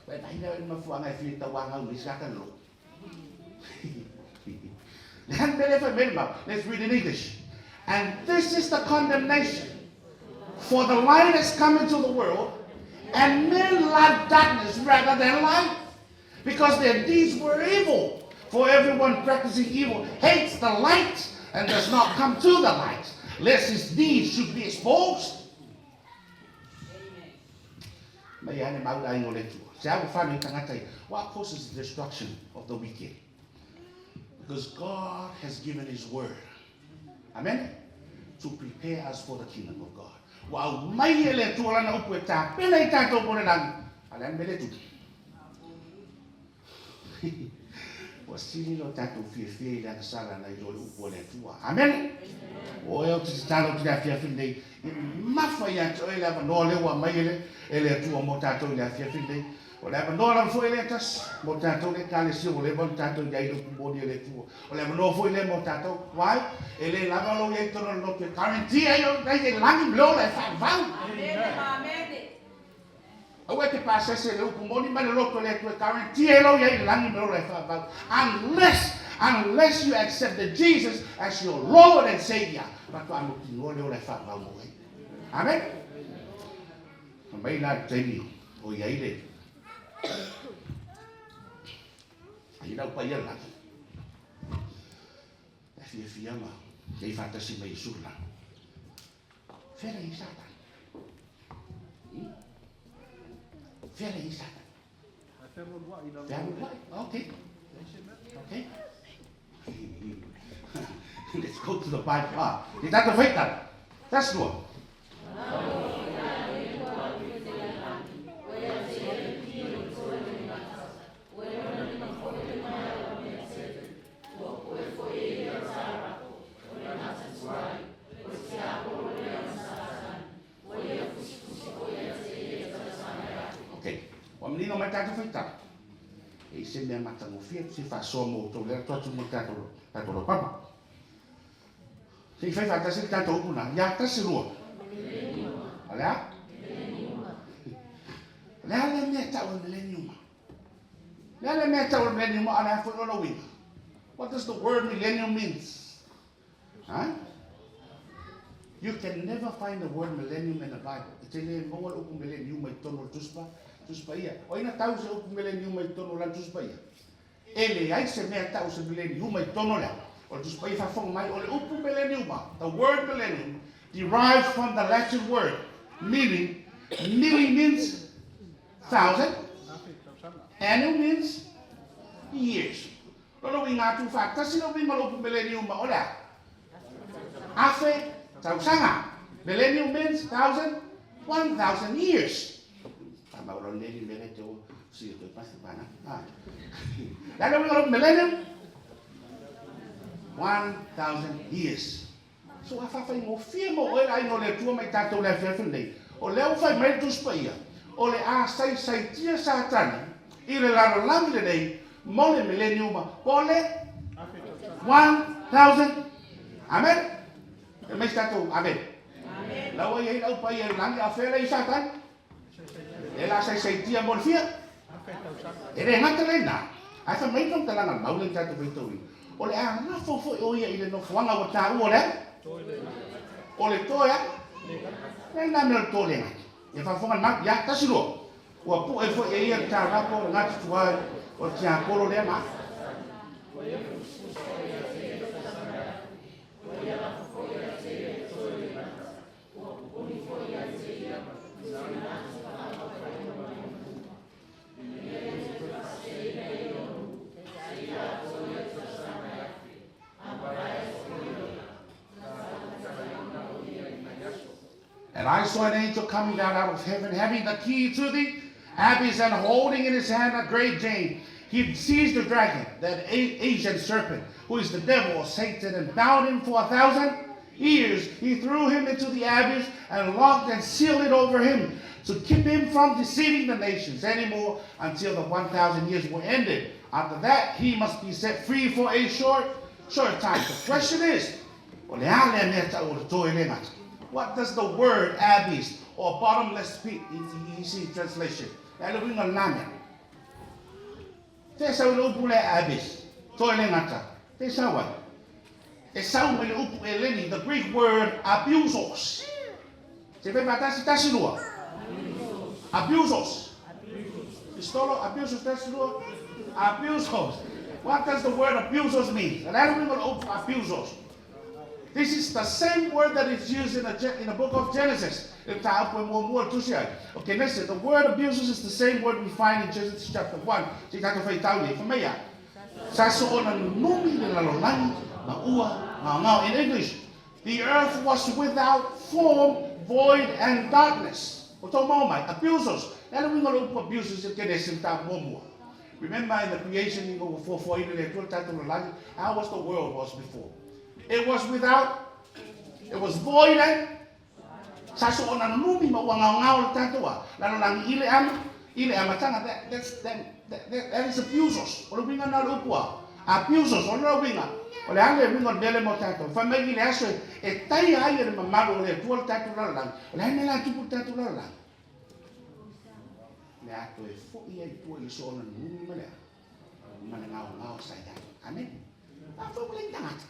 Ua e vaai lea i le mafuaaga e fia tauagau nei Satani loa. Let's read in English. And this is the condemnation. For the light has come into the world, and men love darkness rather than light, because their deeds were evil. For everyone practicing evil hates the light and does not come to the light, lest his deeds should be exposed. Mai ane mau le aiga o le Atua. Se a ua whanau tagata ia. What causes the destruction of the wicked? Because God has given His word. Amen? To prepare us for the kingdom of God. Ua aumai e le Atua lana upu e tapena i tatou mo le lagi. A le a le mea le tupu? Ua sili lo tatou fiafia i le agasala nai lo le upu a le Atua. Amene. O oe ou te tatalo atu i le afiafi lenei, ia mamafa ia te oe le avanoa lea ua aumai e le, e le Atua mo tatou i le afiafi lenei. O le avanoa lava foi lea e tasi mo tatou le Ekalesia ua leva ona tatou i ai i le upu moni a le Atua. O le avanoa foi lea mo tatou. Why? E le lava lou i ai i totonu o le lotu e guarantee ai lou i ai i le lagi ma le ola e faavavau. Aua e te pasese i le upu moni mai le loto le Atua e guarantee ai lou iai i le lagi ma le ola e faavavau. Unless, unless you accept the Jesus as your Lord and Savior, faatoa mautinoa le ola e faavavau mo oe. Amen. Fai mai la le taimi o iai le ai lau paia le lagi. E fiafia ma iai faatasi ma Iesu le lagi. Fea le i Satani? Fea le i Satani? Fealualuai. Okay. Okay. Let's go to the Bible. Ah, i tātou whaitara. That's lua. Ua poe foi e ia Tarako, o le gata tuai, o le tiapolo lea ma Satani, ua ia fusifusi foi ia te ia tausaga e afe. Ok, ua manino mai tatou faitau. E i se mea matagofie se faasoa mo outou lea atu atu mo le tatou tatou laupapa. Se i fai faatasi le tatou upu na, ia tasi lua. O le a? O le a le mea e tau o le millennium? Le a le mea e tau o le millennium a o le a foi lona uiga? What does the word millennium means? Huh? You can never find the word millennium in the Bible. E te le maua le upu millennium i totonu o le Tusi Pa, Tusi Paia. O ai na tau se upu millennium i totonu o lana Tusi Paia? E leai se mea tau se millennium i totonu o le o le Tusi Paia faafofoga mai o le upu millennium, the word millennium derives from the Latin word meaning milli means thousand, annual means years. Lona uiga atu faatasi le uiga o le upu millennium o le a? Afe tausaga. Millennium means thousand, 1,000 years. Tama o le ni mele te o si te pa pana. Ah. Le a le uiga o le upu millennium? 1,000 years. So a faafaigofie mo oe le aiga o le Atua ma i tatou i le afiafi lenei, o lea ua fai mai le Tusi Paia, o le a saisaitia Satani i le lalolagi lenei mo le mileniuma, po o le 1,000. Amen? Fai mai se tatou Amen. La ua i ai le au paia i le lagi, a o fea lea i Satani? E la saisaitia mo le fia? E le gata lena, ae fai mai le faamatalaga a le mau lea na tatou faitauina, o le a lafo foi o ia i le nofoaga ua taua o le a? O le toe a? Le a lena mea o le toe le gata? Ia faafofoga le mau, ia, tasi lua. Ua pue foi e ia le taulako, le gata tuai, o le tiapolo lea ma. And I saw an angel coming down out of heaven, having the key to the abyss and holding in his hand a great chain. He seized the dragon, that ancient serpent, who is the devil or Satan, and bound him for 1,000 years. He threw him into the abyss and locked and sealed it over him to keep him from deceiving the nations anymore until the 1,000 years were ended. After that, he must be set free for a short, short time. The question is, what does the word abyss or bottomless pit in the easy translation? Te sau le upu le abyss. Toe le gata. Te sau ai. E sau mai le upu Eleni, the Greek word abusos. Se fai fatasi tasi lua. Abusos. Pistolo, abusos tasi lua. Abusos. What does the word abusos mean? And I don't even abusos. This is the same word that is used in the book of Genesis. Okay, listen, the word abusos is the same word we find in Genesis chapter 1. In English, the earth was without form, void, and darkness. Abusos. Remember in the creation, how was the world was before? It was without, it was void and that is abusos. Abusos. O le anga e winga nele mo tātou. Whai mai le aso e tai ai e le mamalu o le atua le tātou lalolagi. O le ane la tupu le tātou lalolagi. Le ato e foi ai tua i so ona numi ma lea. Ma le ngao ngao sa ia. Amen. A fo le tangata.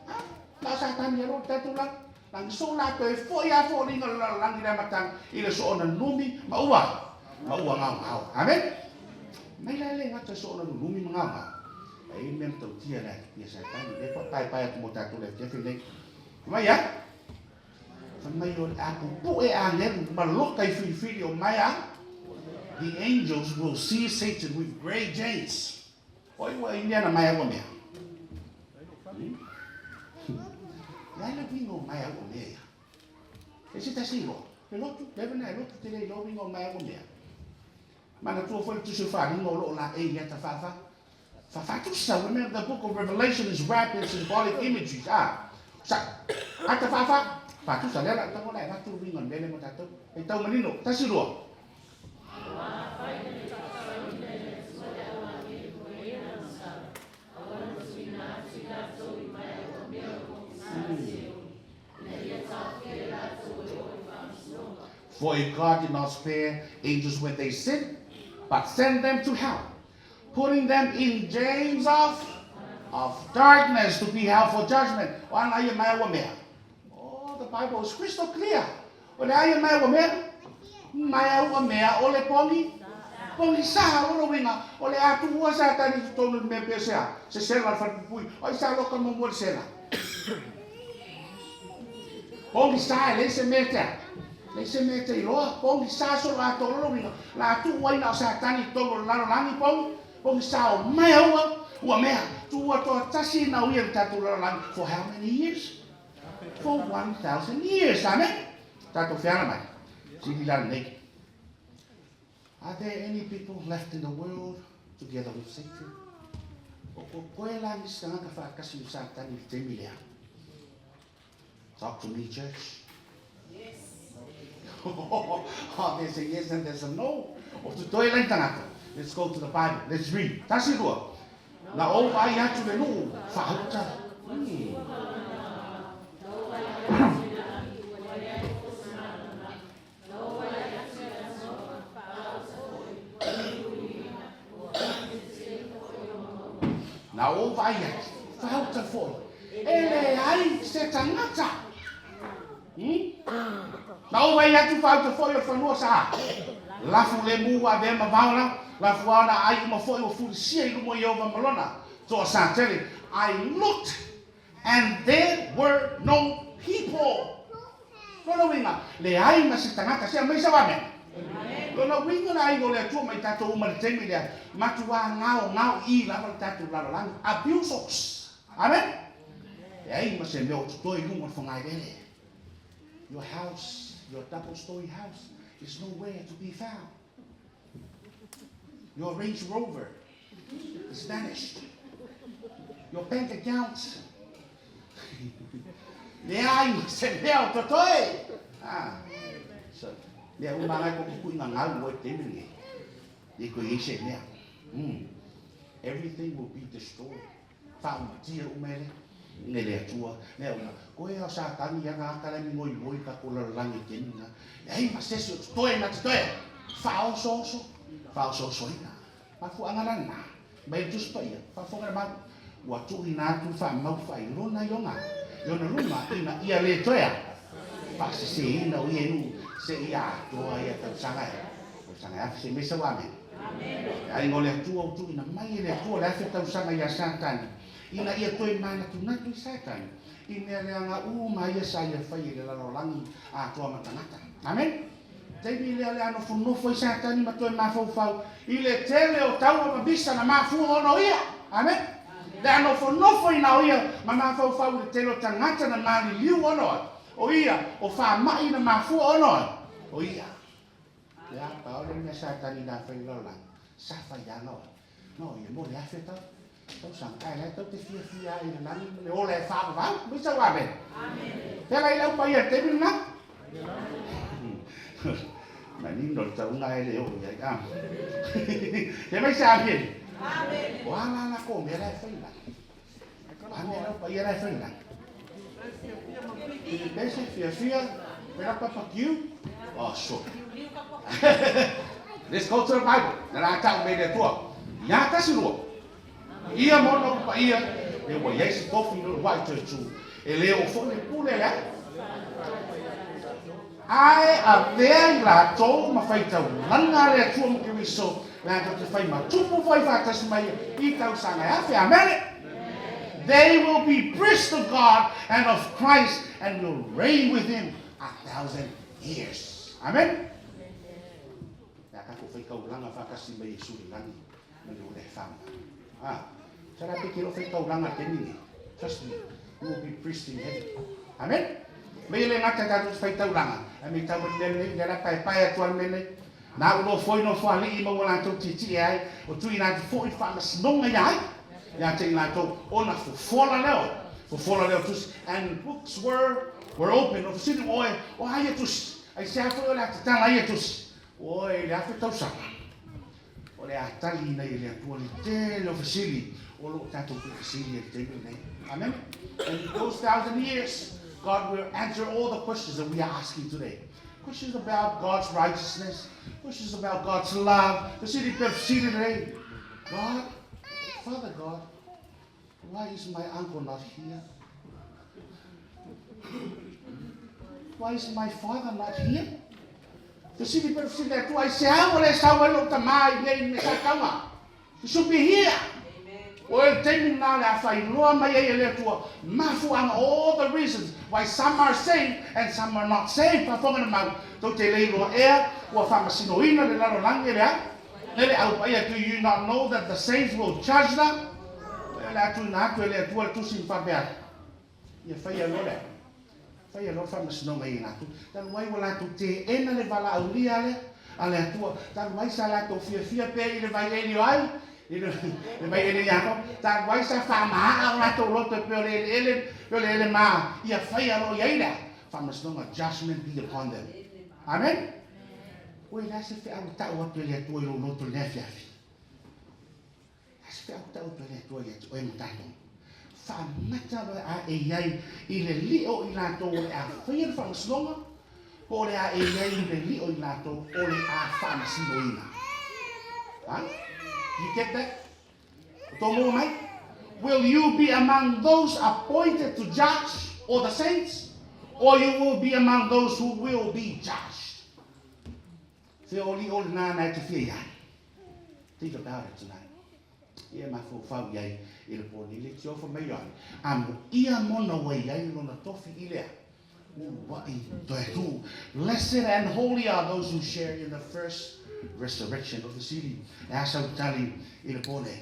Ha? La sa tani ro tātou la. Langi so la to e foi a fo linga lalolagi le matanga i le so ona numi ma ua. Ma ua ngao ngao. Amen. Mai la le ngata so ona numi ma ngao ngao. Ai mea tautia le ia Satani le pa pai pai atu mo tātou le fiafi nei. Mai ia? Fa mai o le aku pu e angelu ma loka i filifili o mai a. The angels will see Satan with great chains. Oi ua i na mai ua mea. Le le wingo mai ua mea ia. E se tasi ro. Le lotu, le vena e lotu te le lo wingo mai ua mea. Mana tua foi tusu wharinga o lo la e ia ta whawha. Remember, the book of Revelation is wrapped in symbolic imagery. Ah, sa, ata fafa, fatusa lela, tango la, fatu wingo nele mo tatou. E tau manino, tasi rua. For if God did not spare angels when they sinned, but sent them to hell, putting them in chains of darkness to be held for judgment. Oh, the Bible is crystal clear. For how many years? For 1,000 years. Amen? Are there any people left in the world together with Satan? Talk to me, church. Yes. Oh, there's a yes and there's a no. Let's go to the Bible. Let's read. Tasi rua. Na o vai atu le nuu. Whahauta. Na o vai atu. Whahauta foi. Ele ai se tangata. Na o vai atu whahauta foi o whanua sa. Lafu le mua ve mavaola. La fuana ai uma foi o fulisia i lumo i ova malona. So sa tele, I looked and there were no people. Lona winga, le ai ma se tangata se mai sa wame. Lona winga la ai le atua mai tātou uma le temi lea. Matua ngao ngao i lava le tātou lalolagi. Abusos. Amen? Le ai ma se mea o tutoe lunga whangai lele. Your house Your double-story house is nowhere to be found. Your Range Rover is vanished. Your bank account. Leai ma se mea o totoe. Ah. So, mea uma ngai ko kuku inga ngau o te mene. E ko i se mea. Everything will be destroyed. Whaumatia umele. Ne le atua. Mea una. Koe au sa tangi anga akala mi ngoi ngoi ka kola langi te nina. Leai ma se se o totoe ma totoe. Whaoso oso. Whaoso oso ina. Mafu anga lana. Mai tuspa ia. Whafonga mau. Ua tuʻuina atu le faamau faailoga i ona i ona luma ina ia lē toe a faaseseina o ia i nuu seia atoa ia tausaga e tausaga e afe. Se mea sau. Amene. Le aiga o le Atua, ua tuuina mai e le Atua le afe tausaga iā Satani ina ia toe manatunatu i Satani i mea leaga uma ia sa ia fai i le lalolagi atoa ma tagata. Amene. Taimi lea le a nofonofo ai Satani ma toe mafaufau i le tele o taua ma misa na mafua ona o ia. Amene. Le a nofonofo ina o ia ma mafaufau i le tele o tagata na maliliu ona o ia, o faamaʻi na mafua ona o ia. Le a pao le mea Satani na fai lalolagi, sa faiaga oe. No ia mo le afe tau tausaga. Ae la e tau te fiafia ai i le lagi ma le ola e faavavau. Mai sau. Amene. Fea i lau paia le taimi lena. Manino le tauga e le o i ai. Ah. Te mai se amene. O ala la ko mea la e fai la. A mea lau paia la e fai la. Pese fiafia, pera papakiu. Oh, sure. Let's go to the Bible. Na la tau me le tua. Ia tasi lua. Ia mo no pa ia e ua iai se tofi no wai toe tu. E le o fo le pule le. Ae avea i latou ma faitaulaga le Atua ma Keriso, latou te fai ma tupu foi faatasi mai i tausaga e afe. Amene. They will be priests of God and of Christ and will reign with him 1,000 years. Amen. Ia tatou faitaulaga faatasi mai Iesu i lagi ma le ola e faama. Ah, sa la pe ke lo faitaulaga te mine. Trust me, you will be priest in heaven. Amen. Mai le ngata tatou te faitaulaga. Ai me tau le nei le la pae pae atu al mele. Na u lo foi no fo ali ma wala tou titi ai o tui na te foi fa masinoga ia ai. Ia te ina tou ona fofola leo. Fofola leo tusi. And books were open. O fesili oe o ai e tusi. Ai se afu o le atatala ia tusi. Oe le afe tausaga. O le atali ina i le Atua le tele o fesili o loo tatou fesili e le taimi lenei. Amen. And in those 1,000 years, God will answer all the questions that we are asking today. Questions about God's righteousness, questions about God's love. Fesili pe fesili lenei. God, Father God, why is my uncle not here? Why is my father not here? Fesili pe fesili le Atua ai se au le sau ai lo tamā i nei me sa taua. You should be here. O le taimi na le a whailoa mai ai e le Atua. Mafuanga all the reasons why some are saved and some are not saved. Faafofoga na mau. Tou te le iloa ea ua faamasinoina le lalolagi e le au. E le au paia, do you not know that the saints will judge them? O le atu ina atu e le Atua le tusi ma faapea. Ia whai alo le. Whai alo faamasinoga i latou. Talu ai ua latou teena le valaaulia lea a le Atua. Talu ai sa latou fiafia pea i le vaieli o ai. I le vaieli ia ko. Talu ai sa whaamaha o latou loto e peo le ele ele, peo le ele ma. Ia whai alo i ai lea. Faamasinoga, judgment be upon them. Amen. Oi la se fe au tau atu e le Atua i lo loto le afiafi. La se fe au tau atu e le Atua i atu oe ma tatou. Faamata loe a e iai i le lio i latou o le a faia le faamasinoga, po o le a e iai i le lio i latou o le a faamasinoina. Ha? You get that? Tō mua mai? Will you be among those appointed to judge or the saints? Or you will be among those who will be judged? Fe o li o le nāna e te fia iai. Think about it tonight. Ia mafaufau i ai i le pō nei le tiofa mai ai. A mo ia mona ua i ai lona tofi i lea. Uluai toe tu. Blessed and holy are those who share in the first resurrection of the city. E asa utali i le pō nei.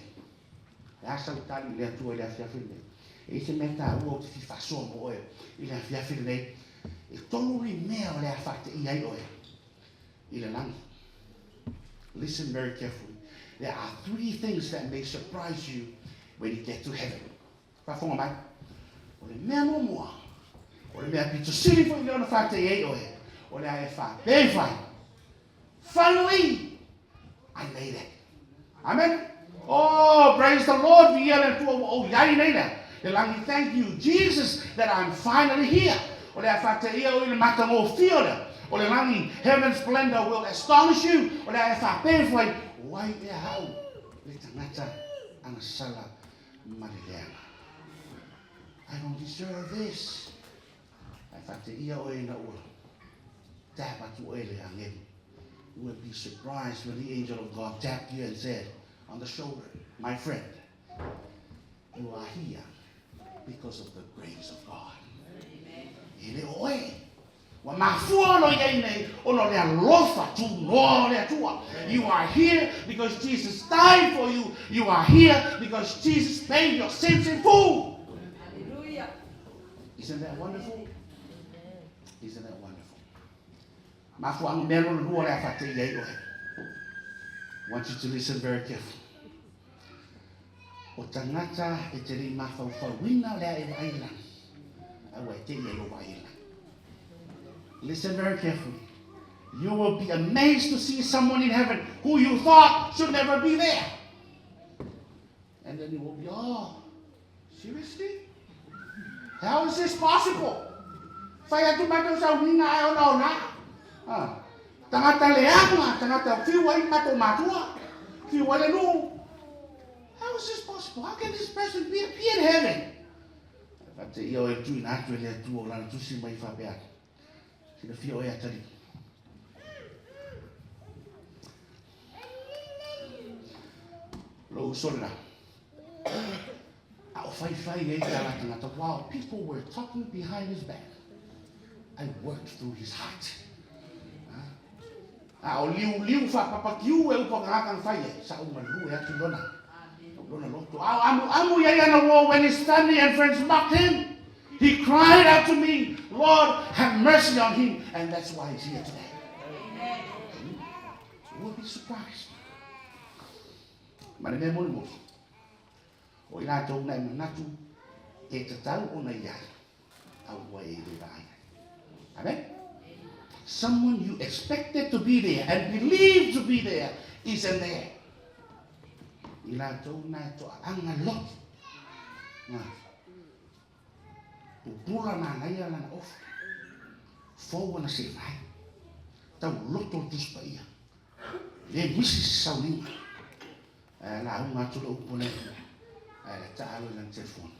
E asa utali i le Atua i le afiafi lenei. E i se mea tā ua o te fifasoa mo oe i le afiafi lenei. E tolu ni mea o le a faateia ai oe i le lagi. Listen very carefully. There are three things that may surprise you when you get to heaven. Faafofoga mai. O le mea muamua, o le mea pito sili foi lea ona faateia ai oe, o le a e faapea ifo ai, "Finally, I made it." Amen. Oh, praise the Lord. Viia le Atua ua ou i ai nei lea. Le lagi, thank you, Jesus, that I'm finally here. O le a faateia oe i le matagofie o lea. O le lagi, heaven's splendor will astonish you. O le a e faapea ifo ai, o ai ea au le tagata agasala ma le leaga. I don't deserve this. Ae faateia oe ina ua tap atu oe le agelu. You will be surprised when the angel of God tapped you and said on the shoulder, "My friend, you are here because of the grace of God." E le o oe. Ua mafua ona i ai nei ona o le alofa tunoa o le Atua. You are here because Jesus died for you. You are here because Jesus paid your sins in full. Hallelujah. Isn't that wonderful? Isn't that wonderful? Mafuaaga mea lona lua o le a faateia ai oe. I want you to listen very carefully. O tagata e te le i mafaufauina le a e vaai i le lagi, a ua e te i ai o vaai i le lagi. Listen very carefully. You will be amazed to see someone in heaven who you thought should never be there. And then you will be, "Oh, seriously? How is this possible? Fai atu matou sauniga ae ona ona. Ah. Tagata leaga, tagata fiu ai matou matua, fiu ai le nuu. How is this possible? How can this person be appear in heaven?" Faateia oe tuuina atu e le Atua o lana tusi mai faapea atu. Silafia oe atalii. Lou uso lena. A o faifai ai tala a tagata, while people were talking behind his back, I worked through his heart. A o liuliu faapapakiu e upu a tagata na fai ai, sa ou malue atu i lona, lona loto. A o amuamu i ai ana uo when his family and friends mocked him, he cried out to me, "Lord, have mercy on him," and that's why he's here today. Amen. You will be surprised. Ma le mea mulimuli, o i latou na e manatu e tatau ona i ai, a ua e le vaai ai. Amen? Someone you expected to be there and believed to be there isn't there. I latou na e toaaga loto. Na. Pupula manaia lana ofu. Fou ana seivai. Tau loto le Tusi Paia. Le misi se sauniga. Ae lauga atu le upu a le Atua. Ae la taalo i lana telefoni.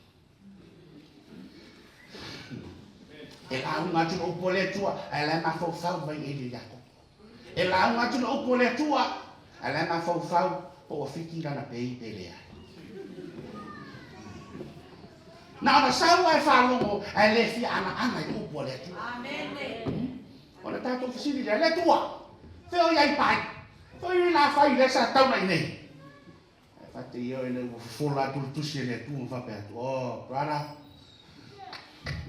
E lauga atu le upu a le Atua, ae la e mafaufau mai e le Iakopo. E lauga atu le upu a le Atua, ae la e mafaufau po ua fiki lana pei pe leai. Na ona sau ae faalogo ae le fia anaana i upu a le Atua. Amene. Ona tatou fesili lea, le Atua, fea o i ai pai? Fea o i ai la fai lea sa tau mai nei? Ae faateia oe ina ua fofola atu le tusi a le Atua ma faapea atu, "Oh, brother,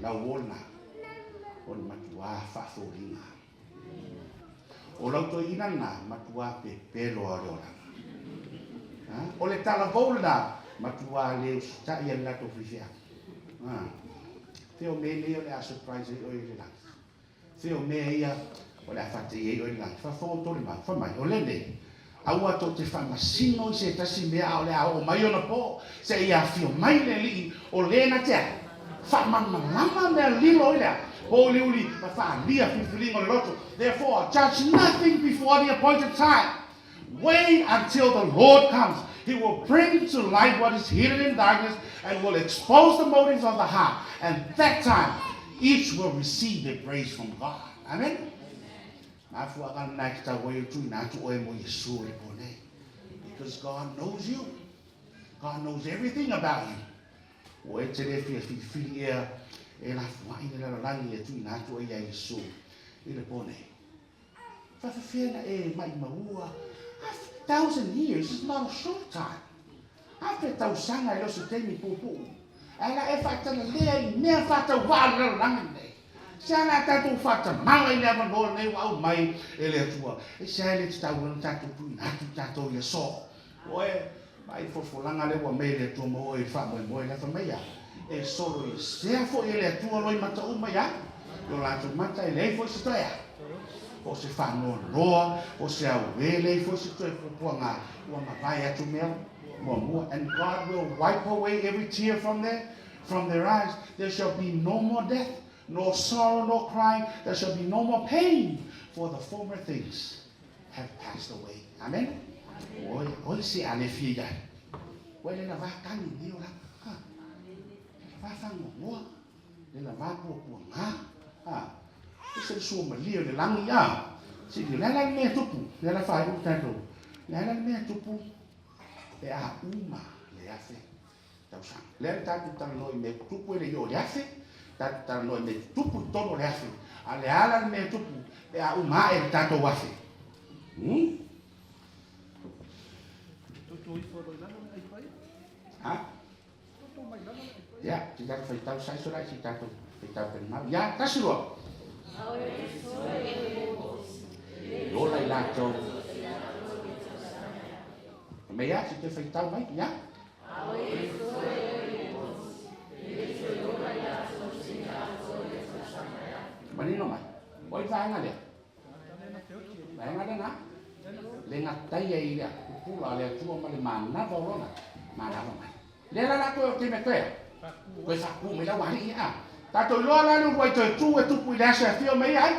lau uo lena, o le matuā faafoliga. O lau toeaina lena, matuā pepelo lava o le olaga. Ha? O le talavou lena, matuā le usitai e le latou faifeau." Ha? Fea o mea nei o le a surprise ai oe i le lagi? Fea o mea ia o le a faateia ai oe i le lagi? Faafofoga outou i le mau. Fai mai, o lenei, aua tou te faamasino i se tasi mea a o le a oo mai ona po, seia afio mai le Alii o le na te a faamalamalama mea lilo i le a pouliuli ma faaalia filifiliga o le loto. Therefore, judge nothing before the appointed time. Wait until the Lord comes. He will bring to light what is hidden in darkness and will expose the motives of the heart. And that time, each will receive their praise from God. Amen. Mafuaaga lena e tatau ai ona tuuina atu oe mo Iesu i le po nei. Because God knows you. God knows everything about you. Ua e te le fia filifili ea e lafuai le lalolagi e tuuina atu oe iā Iesu i le po nei. Faafefea na e maʻimaua? A 1,000 years is not a short time. Afe tausaga e le o se taimi puupuu. Ae la e faatalalea i mea faatauvaa o le lalolagi lenei. Se a le a tatou faatamala i le avanoa lenei ua aumai e le Atua. E se a e le tatau ai ona tatou tuuina atu tatou i aso. Oe, vaai i le folafolaga lea ua aumai e le Atua mo oe i le faamoemoe lea fai mai a, e soloisea foi e le Atua loimata uma ia i o latou mata e leai foi se toe a, po o se faanoanoa, po o se auē, leai foi se toe puapuaga ua mavae atu mea muamua. And God will wipe away every tear from their from their eyes. There shall be no more death, nor sorrow, nor crying. There shall be no more pain, for the former things have passed away. Amen. Oi, oi se a le fia iai. Ua le lavā tagi nei o lava. Ha. Le lavā fagoagoa. Le lavā puapuagā. Ha. E se le sua malie o le lagi a. Se le a la le mea e tupu. Le a la faaiu le tatou. Le a la le mea e tupu pe a uma le 1000 tausaga. Lea na tatou talanoa i mea tutupu e le i oo i le 1000, tatou talanoa i mea tutupu i totonu o le 1000. A o le a la le mea e tupu pe a uma ae le tatou 1000? Ha? Ia, si tatou faitau sai so lai, si tatou faitau penimau. Ia, tasi lua. E ola i latou. Mei a, si toe faitau mai, ia. Manino mai. O ai vaega lea? Vaega lea na? Le gataia i le pupula a le Atua ma le manava o lona manava mai. Lea la latou e o te mea toe a? Toe faatu mai la ua alii a. Tatou iloa la le uluai toe tu e tupu i le aso e afio mai ai.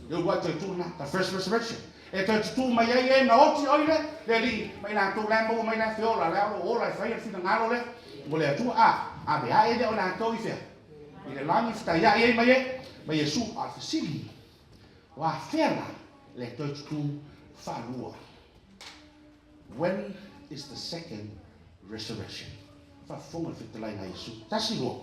Le uluai toe tu lena, the first resurrection. E toe tutū mai ai e na oti oi le le alii ma i latou la e maua mai la feola la o lo o ola e faia le finagalo lea mo le Atua a ave ae lea o latou i fea? I le lagi fetaiai ai mai e ma Iesu. A o le fesili, o afea la le toe tutū faalua? When is the second resurrection? Faafofoga le fetalaiga a Iesu. Tasi lua.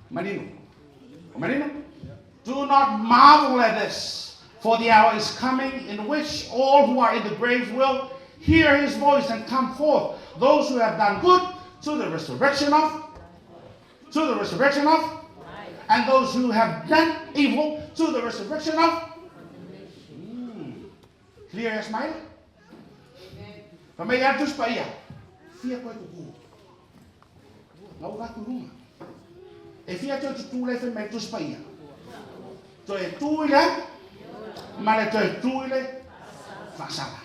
Manino. O manino? Do not marvel at this, for the hour is coming in which all who are in the graves will hear his voice and come forth, those who have done good to the resurrection of to the resurrection of and those who have done evil to the resurrection of Clear as mile? Fa mai a le Tusi Paia, fia koe kuku. Na ua atu i luga. E fia toe tutū le fai mai le Tusi Paia. Toe tū i le ma le toe tū i le faasala.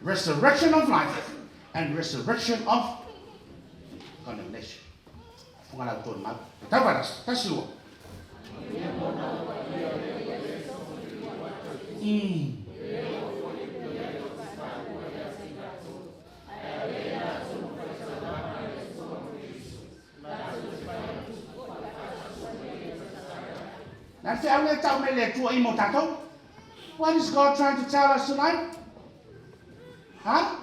Resurrection of life and resurrection of condemnation. Funga lau tonu mau. Tau varas, tasi lua. Na le feau lea e tau mai le Atua i mo tatou. What is God trying to tell us tonight? Huh?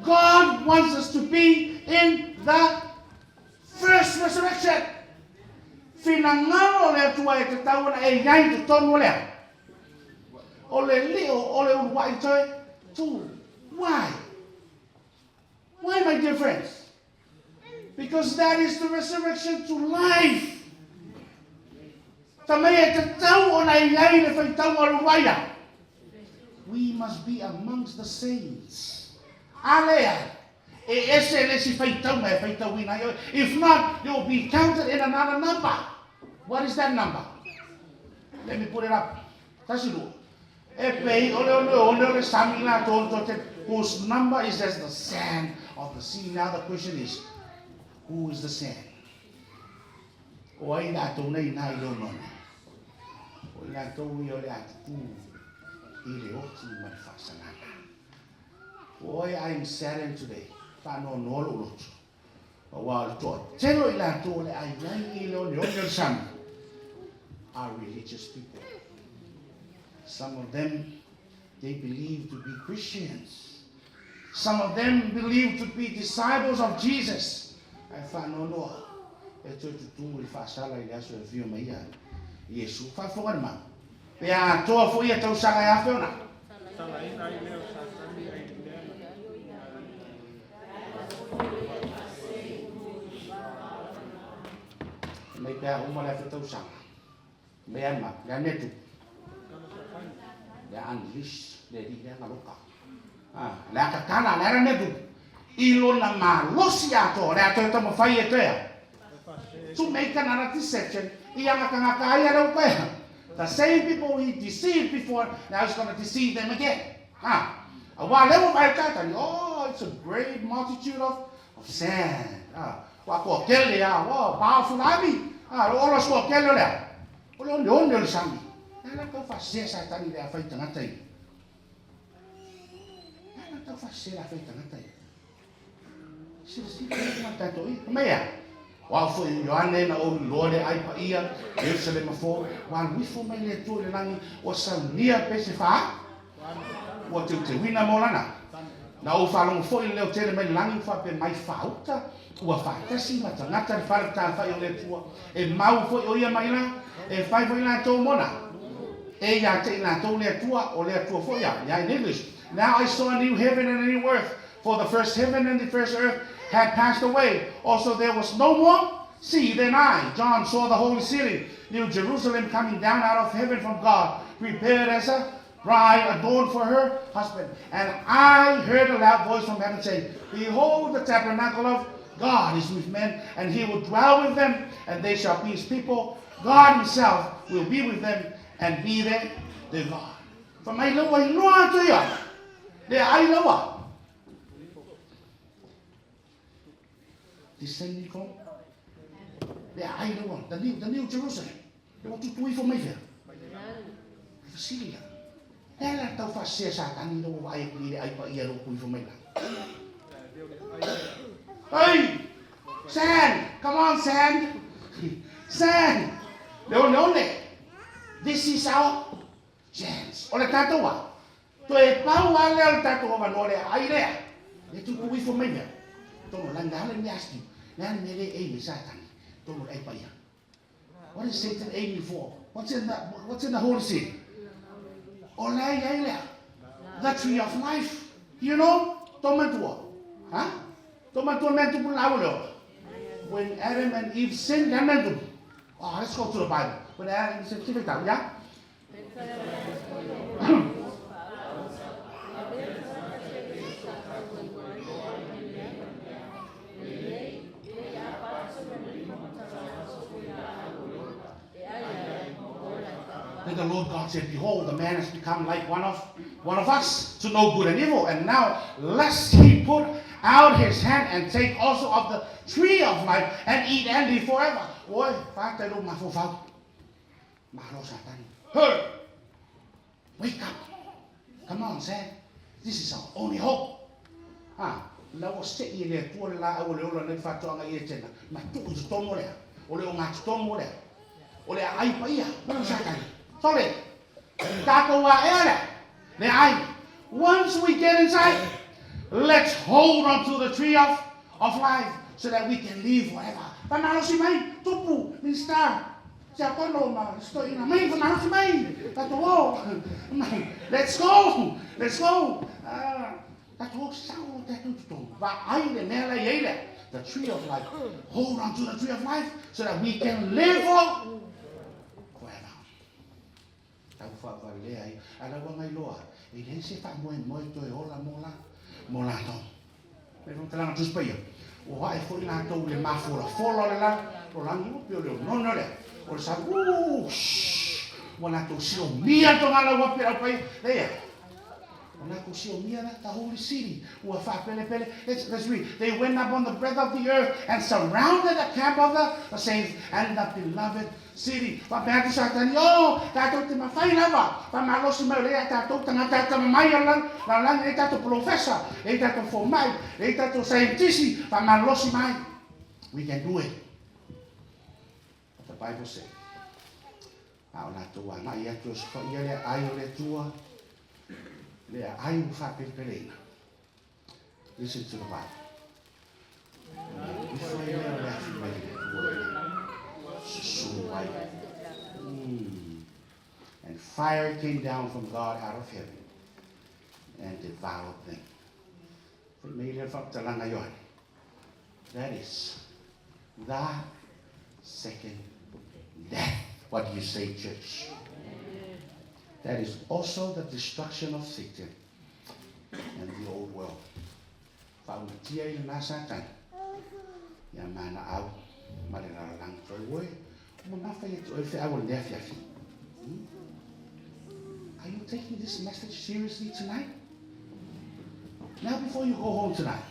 God wants us to be in the first resurrection. Finagalo le Atua e tatau ona e iai i totonu o lea. O le lio o le uluai toe tu. Why? Why, my dear friends? Because that is the resurrection to life. Fai mai e tatau ona e iai le faitauga o le uluai a. We must be amongst the saints. A lea, e ese le isi faitauga e faitauina ai oe. If not, you will be counted in another number. What is that number? Let me put it up. Tasi lua. E pei o le oneone o le sami latou ona toatele, whose number is as the sand of the sea. Now the question is, who is the sand? O ai latou nei inā i le oneone? O i latou ia o le a tutū i le oti ma le faasalaga. Boy, I am saddened today. Faanoanoa lou loto. Aua o le toatele o i latou o le a i ai i le oneone o le sami are religious people. Some of them, they believe to be Christians. Some of them believe to be disciples of Jesus. Ae faanoanoa, e E toe tutū i le faasala i le aso e afio mai ai Iesu. Faafofoga le mau. Pe a atoa foi ia tausaga e afe ona. Salaina ai lea o Satani ai le mea na tuuina ai. Mai pe a uma le afe tausaga. Mea ma, le a mea tupu. Le a unleash le alii lea galoka. Ah, le a tatala, le a le mea tupu. I lona malosi atoa, le a toe taumafai e toe a. To make another deception, i aga tagata ai a le upa. The same people he deceived before, now he's gonna deceive them again. Ah, aua lea ua vaai Satani, oh, it's a great multitude of sand. Ah, ua toa tele a, oh, powerful army. Ah, o ola sua tele o lea. O le oneone o le sami. Le a la tau faasea Satani le a fai tagata ia. Le a la tau faasea le a fai tagata ia. Silasila i le tatou ia. Fai mai ea? O au foi o Ioane na ou iloa le ai paia, Ierusalema fou, ua alu ifo mai le Atua i le lagi, ua saunia pe se fa, ua teuteuina mo lana. Na ou faalogo foi i le leo tele mai le lagi ua faapea mai, Faauta, ua faatasi ma tagata le fale matafai o le Atua, e mau foi o ia mai la, e fai foi latou mona. E ia te i latou le Atua, o le Atua foi a, yeah, in English. Now I saw a new heaven and a new earth, for the first heaven and the first earth had passed away. Also there was no more sea. Then I, John, saw the holy city, New Jerusalem, coming down out of heaven from God, prepared as a bride adorned for her husband. And I heard a loud voice from heaven saying, Behold, the tabernacle of God is with men, and he will dwell with them, and they shall be his people. God himself will be with them and be their God. Fai mai lau ai loa atu ia. Le ai laua. Descending from le ai laua. The new Jerusalem. Le ua tutu ifo mai fea. Fesili la. Le la tau faasea Satani lau vaai atu i le ai paia lau tu ifo mai la. Hey! Sand! Come on, sand! Sand! Le one one. This is our chance. O le tatou a. Toe pau a lea o le tatou avanoa lea ai lea. Le tutu ifo mai mea. Tono langa le mea asti. Le ale mea le e me Satani. Tono le ai paia. What is Satan aiming for? What's in the holy city? O le ai ai lea. The tree of life. You know? Tomatua. Ha? Tomatua mea tupu lau leo. When Adam and Eve sinned, mea tupu. Oh, let's go to the Bible. When Adam and Eve sinned, yeah? Then the Lord God said, Behold, the man has become like one of us, to know good and evil. And now, lest he put out his hand and take also of the tree of life and eat and live forever. Oi, fata lo mafofau. Malo Satan. Hey! Wake up. Come on, Sam. This is our only hope. Ah, la ua se'i e le Atua le laau o le ola nei faatoaga i Etena. Ma tuu i totonu lea. O le o ngā totonu lea. O le ai paia. Malo Satani. Sole. Tātou a ea lea. Le ai. Once we get inside, let's hold on to the tree of life so that we can live forever. Whamalosi mai, tupu, minister. Sia kono ma sto ina mai, whamalosi mai. Tātou o. Let's go. Let's go. Ah, tātou sau tātou tutong. Va ai le mea la iei lea. The tree of life. Hold on to the tree of life so that we can live for forever. Tau whawalea ai. A laua ngai loa. E le se wha moe moe toe ola mo la. Mo la tau. Me fong talanga tus paia. O hae foi latou le mafola fola le la. O langi o peo leo nono lea. O le sa, shh. Ua latou sio mia tonga la ua pera pai. Leia. O latou sio mia la, the holy city. Ua wha pele pele. Let's read. They went up on the breadth of the earth and surrounded the camp of the saints and the beloved city. Wha pea tu Satani, oh, tātou te mawhai lava. Wha malosi mai lea tātou tangata tama mai o la la langi le tātou professor, le tātou fomai, le tātou scientist, wha malosi mai. We can do it. But the Bible says, a o latou agai atu e sofaia le ai o le Atua, le ai ua faapelepeleina. Listen to the Bible. Ifo ai lea o le afi mai le Atua. Fire came down from God out of heaven and devoured them. Fai mai le faamatalaga Ioane. That is the second death. What do you say, church? That is also the destruction of Satan and the old world. Faaumatia i lena Satani ia mana au ma le lalolagi toe oe o mamafa ia te oe feau o lenei afiafi. Are you taking this message seriously tonight? Now before you go home tonight,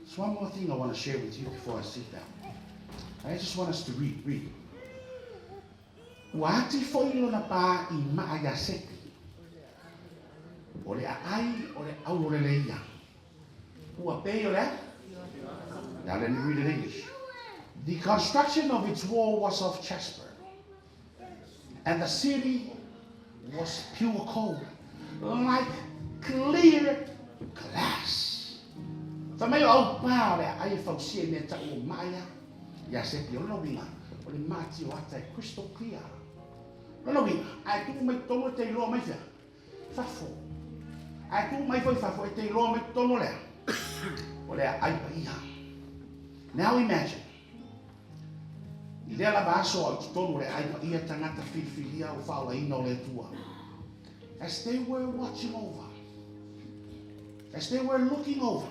there's one more thing I want to share with you before I sit down. I just want us to read, read. Ua ati foi lona pa i maa ia Seti. O le aai o le aulolele ia. Ua pei o le a? Now let me read in English. The construction of its wall was of jasper, and the city was pure gold, like clear glass. Fai mai o aupā o le aai e fausia i mea tau o maa ia, ia Sepi. O lona uiga, o le maati o ata e crystal clear. Lona uiga, a e tuu mai totonu e te iloa mai fea? Fafo. A e tuu mai foi fafo e te iloa mai totonu o le a? O le aai paia. Now imagine, i lea lava aso a o i totonu o le aai paia tagata filifilia o faaolaina o le Atua. As they were watching over, as they were looking over,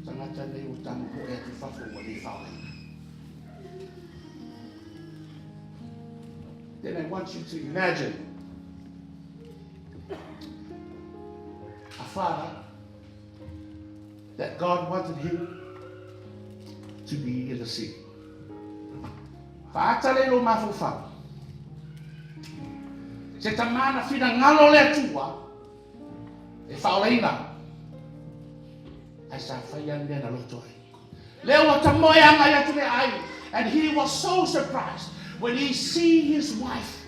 Tagata nei ua tanu poe atu i fafo ua le faaolaina. Then I want you to imagine a father that God wanted him to be in the city. Faata le lo mafaufau. Se tamā na finagalo le Atua e faaolaina ae sa fai a le mea na loto ai. Lea ua tamoe agai atu le ai. And he was so surprised when he see his wife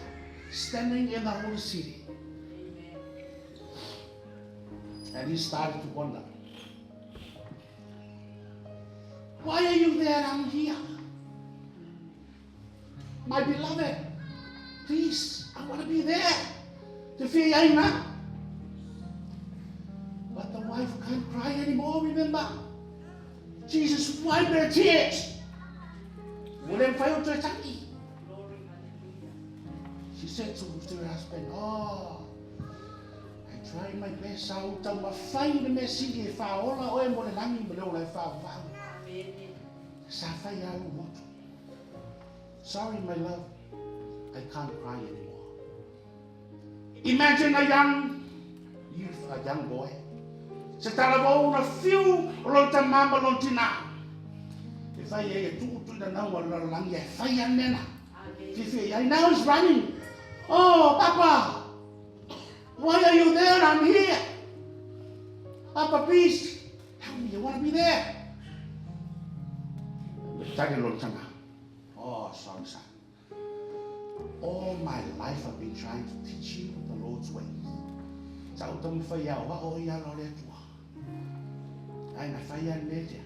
standing in the holy city. And he started to wonder, why are you there and I'm here? My beloved, please, I want to be there. Te fia iai na. But the wife can't cry anymore, remember? Jesus wiped her tears. Ua le mafai ona toe taki. She said to her husband, Oh, I tried my best, sa ou taumafai i le mea sili e faaola oe mo le lagi ma le ola e faavavau. Sa fai lava lou motu. Sorry, my love, I can't cry anymore. Imagine a young youth, a young boy. Se talavou na fiu o lona tamā ma lona tinā. E fai ai e tuu tui na nau ma le lalolagi ae fai a le mea na. Fiafia i ai. Now he's running. Oh, Papa, why are you there? I'm here. Papa, please, help me. I want to be there. Tali lona tamā. Oh, sorry, son. All my life I've been trying to teach you the Lord's ways. Sa ou taumafai e aoao i ala o le Atua. Ae na fai a le mea tea.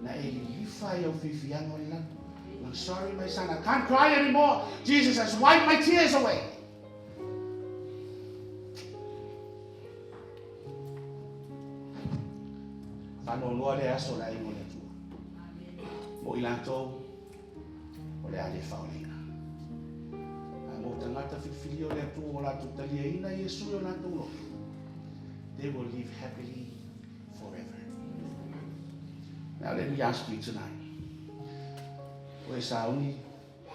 Na e lilifa ai au fiafiaga o le lagi. I'm sorry, my son, I can't cry anymore. Jesus has wiped my tears away. Faanoanoa lea aso o le aiga o le Atua. Mo i latou, o le a le faaolaina. Ae mo tagata filifilia o le Atua ua latou taliaina Iesu i o latou loto, they will live happily forever. Now let me ask you tonight, o e sauni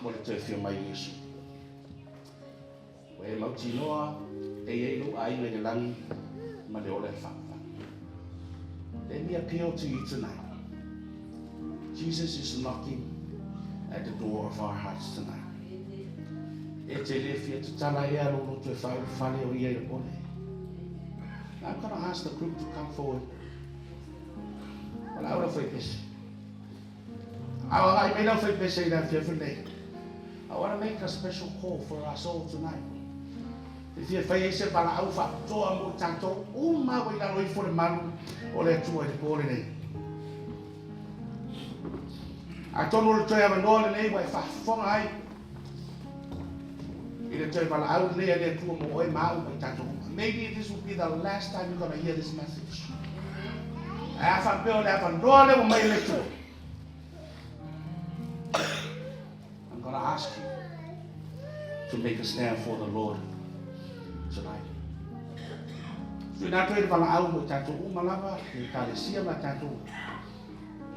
mo le toe afio mai o Iesu? Ua e mautinoa e i ai lou aiga i le lagi ma le ola e faavavau. Let me appeal to you tonight. Jesus is knocking at the door of our hearts tonight. E te le fia tatala ea lou loto e faaulufale o ia i le po nei. I'm going to ask the group to come forward. Walaau lau faipese. Au agai mai lau faipese i le afiafi nei. I want to make a special call for us all tonight. E fia faia ai se valaau faapitoa mo i tatou uma ua i lalo ifo o le malu o le Atua i le po lenei. Atonu o le toe avanoa lenei ua e faafofoga ai i le toe valaau lenei a le Atua mo oe ma au ma i tatou uma. Maybe this will be the last time you're going to hear this message. Ae a faapea o le avanoa lea ua mai e le Atua, I'm going to ask you to make a stand for the Lord tonight. Tuuina atu ai le valaau mo i tatou uma lava, le Ekalesia ma tatou.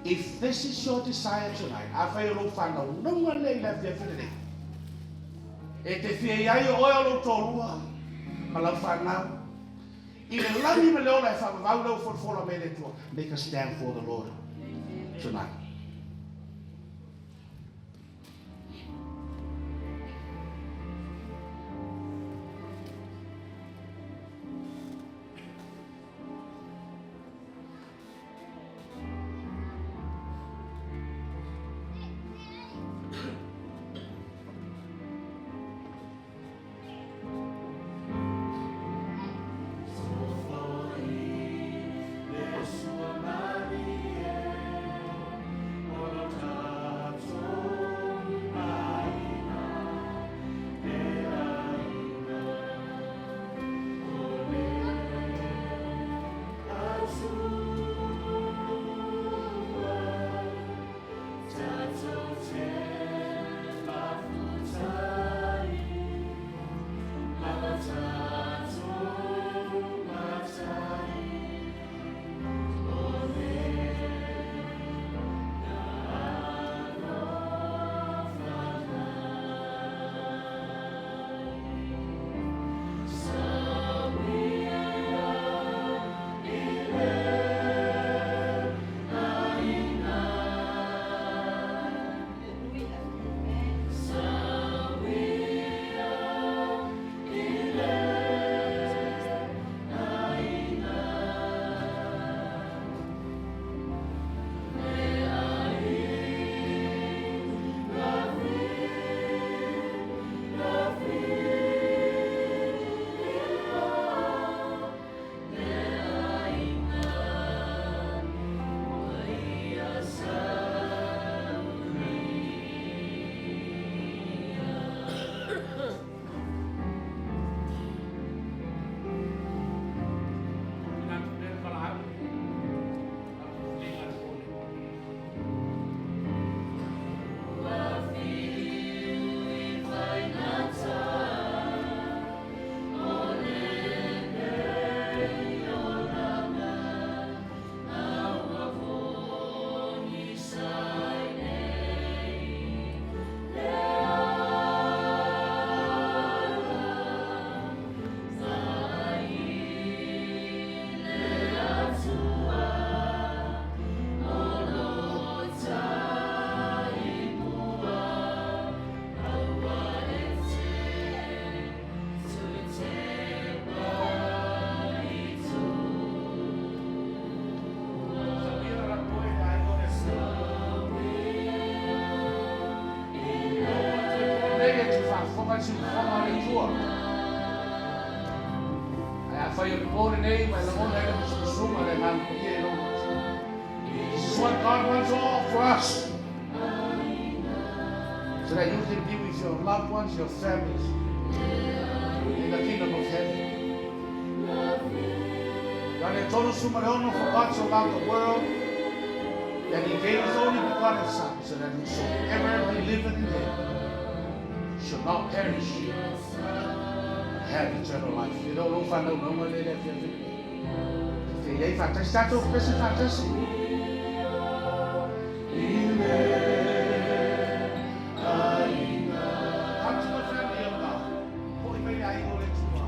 If this is your desire tonight, afai o lou faanaunauga lea i le afiafi lenei, e te fia i ai o oe o lou toalua ma lau fanau, i le lagi ma le ola e faavavau lea ua folafola mai e le Atua, make a stand for the Lord tonight. Tuuina atu lea le valaau a le filifiliga a le po lenei. Sauia la latou e le aiga o le Atua. Ua toe po nei e te faafofoga i le siufofoga o le Atua. Ae afai o le po lenei ua e lagona ai le musumusuga o le Agaga Paia i lou loto. This is what God wants all for us. So that you can be with your loved ones, your families, in the kingdom of heaven. Ioane 36, for God so loved the world that he gave his only begotten Son, so that whosoever believeth in him should not perish, but have eternal life. E le o lou faanaunauga lea i le afiafi lenei. Te i ai faatasi tatou pese faatasi. Come to the family of God. Hoʻi mai i le aiga o le Atua.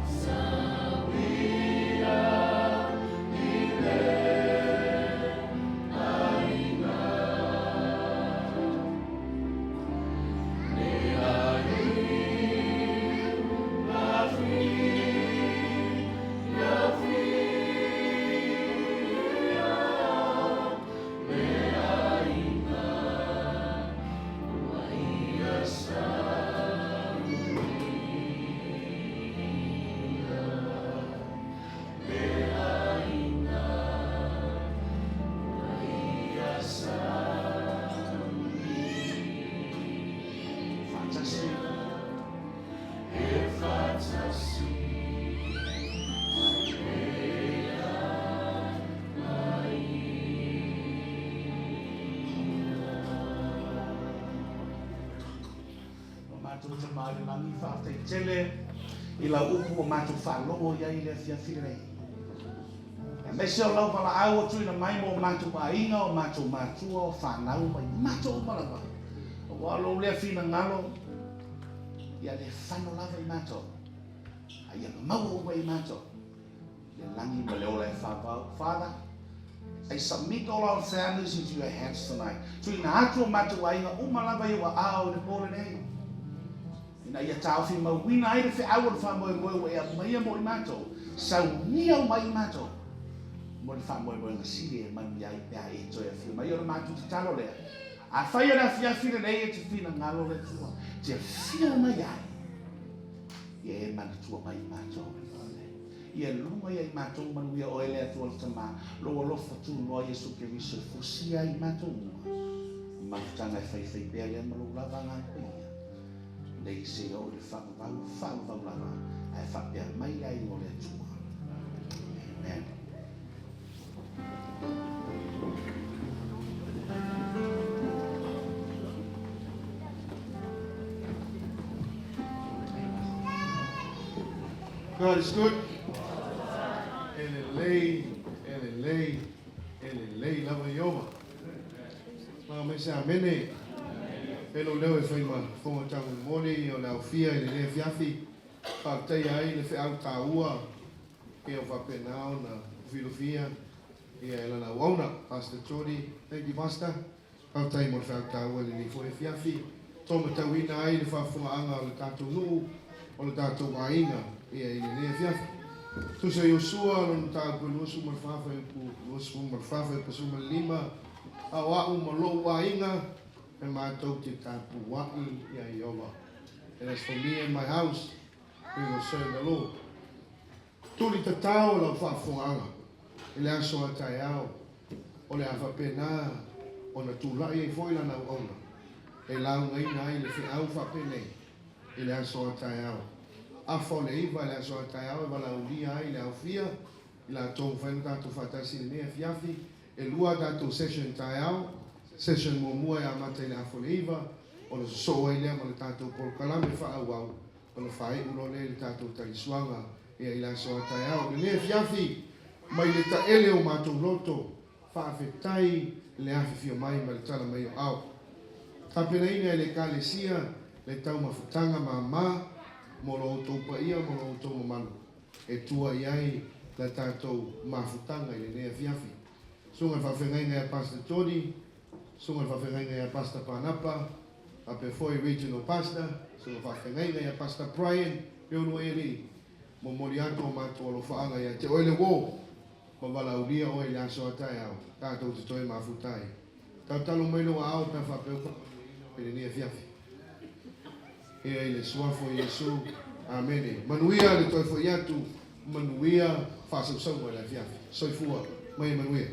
Tatou Tama i le Lagi, faafetai tele i lau upu ua matou faalogo i ai i le afiafi lenei. Aemaise o lau valaau ua tuuina mai mo matou aiga, o matou matua, o fanau ma i matou uma lava. Aua o lou lea finagalo, ia le fano lava i matou, a ia maua uma i matou le lagi ma le ola e faavau. Father, I submit all our families into your hands tonight. Tuuina atu o matou aiga uma lava i ou aao i le po lenei, ina ia taofi mauina ai le feau o le faamoemoe ua e aumaia mo i matou, saunia uma ai i matou mo le faamoemoega sili e manuia ai pe a e toe afio mai. O le matou tatalo lea, afai o le afiafi lenei e te finagalo le Atua te afio mai ai, ia e manatua mai i matou. Ia luga ia i matou manuia oe le Atua le Tama, lou alofa tunoa Iesu Keriso e fusia ai i matou uma. Mafutaga e faifai pea lea ma lou lava agaga paia. Nei seia oo i le faavavau, faavavau lava, ae faapea mai le aiga o le Atua. Amen. God is good. E lelei, e lelei, e lelei lava Ieova. Malaga mai se amene. E lou leo e fai ma fofoga taumolimoli o le aofia i lenei afiafi, faafetaia ai le feau taua ia ua faapena ona filofia ia e lana auauna. Pastor Jody, thank you Pastor. Faafetai mo le feau taua i lenei foi afiafi. Tōmatauina ai le faafofogaaga o le tatou nuu, o le tatou aiga ia i lenei afiafi. Tusa Iosua lona mataupu e 24 fuaiupu 24 fuaiupu 15, A o a'u ma lo'u aiga e matou te tapua'i iā Ieova. And as for me and my house, we will serve the Lord. Tuli tatao lau faafofogaaga i le aso a taeao, o le a faapena ona tula'i ai foi lana auauna e laugaina ai le feau faapenei i le aso a taeao. Afa o le 9 i le aso a taeao e valaaulia ai le aofia i latou mafai ona tatou faatasi i lenei afiafi. E lua a tatou session taeao. Session muamua e amata i le afa o le 9, ona sosoo ai lea ma le tatou polokalame faaauau, ona faai'u loa lea i le tatou talisuaga ia i le aso a taeao. I lenei afiafi, mai le taele o matou loto, faafetai le afifio mai ma le tala mai o ao. Tapenaina e le Ekalesia le taumafataga mama mo lo outou paia ma lo outou mamalu e tua i ai la tatou mafutaga i lenei afiafi. Susuga i le Faafeagaiga ia Pastor Tony, Susuga i le Faafeagaiga ia Pastor Panapa, faapea foi Regional Pastor, Susuga Faafeagaiga ia Pastor Brian Leuluaialii, momoli atu o matou alofaaga ia te oe le uo, ma valaaulia oe i le aso a taeao, tatou te toe mafuta ai. Tautalo mai lou aao pe a faapea ua faamanuiaina oe i lenei afiafi. Ea i le Suafa o Iesu. Amene. Manuia le toe foi atu, manuia faasausauga i le afiafi. Soifua ma ia manuia.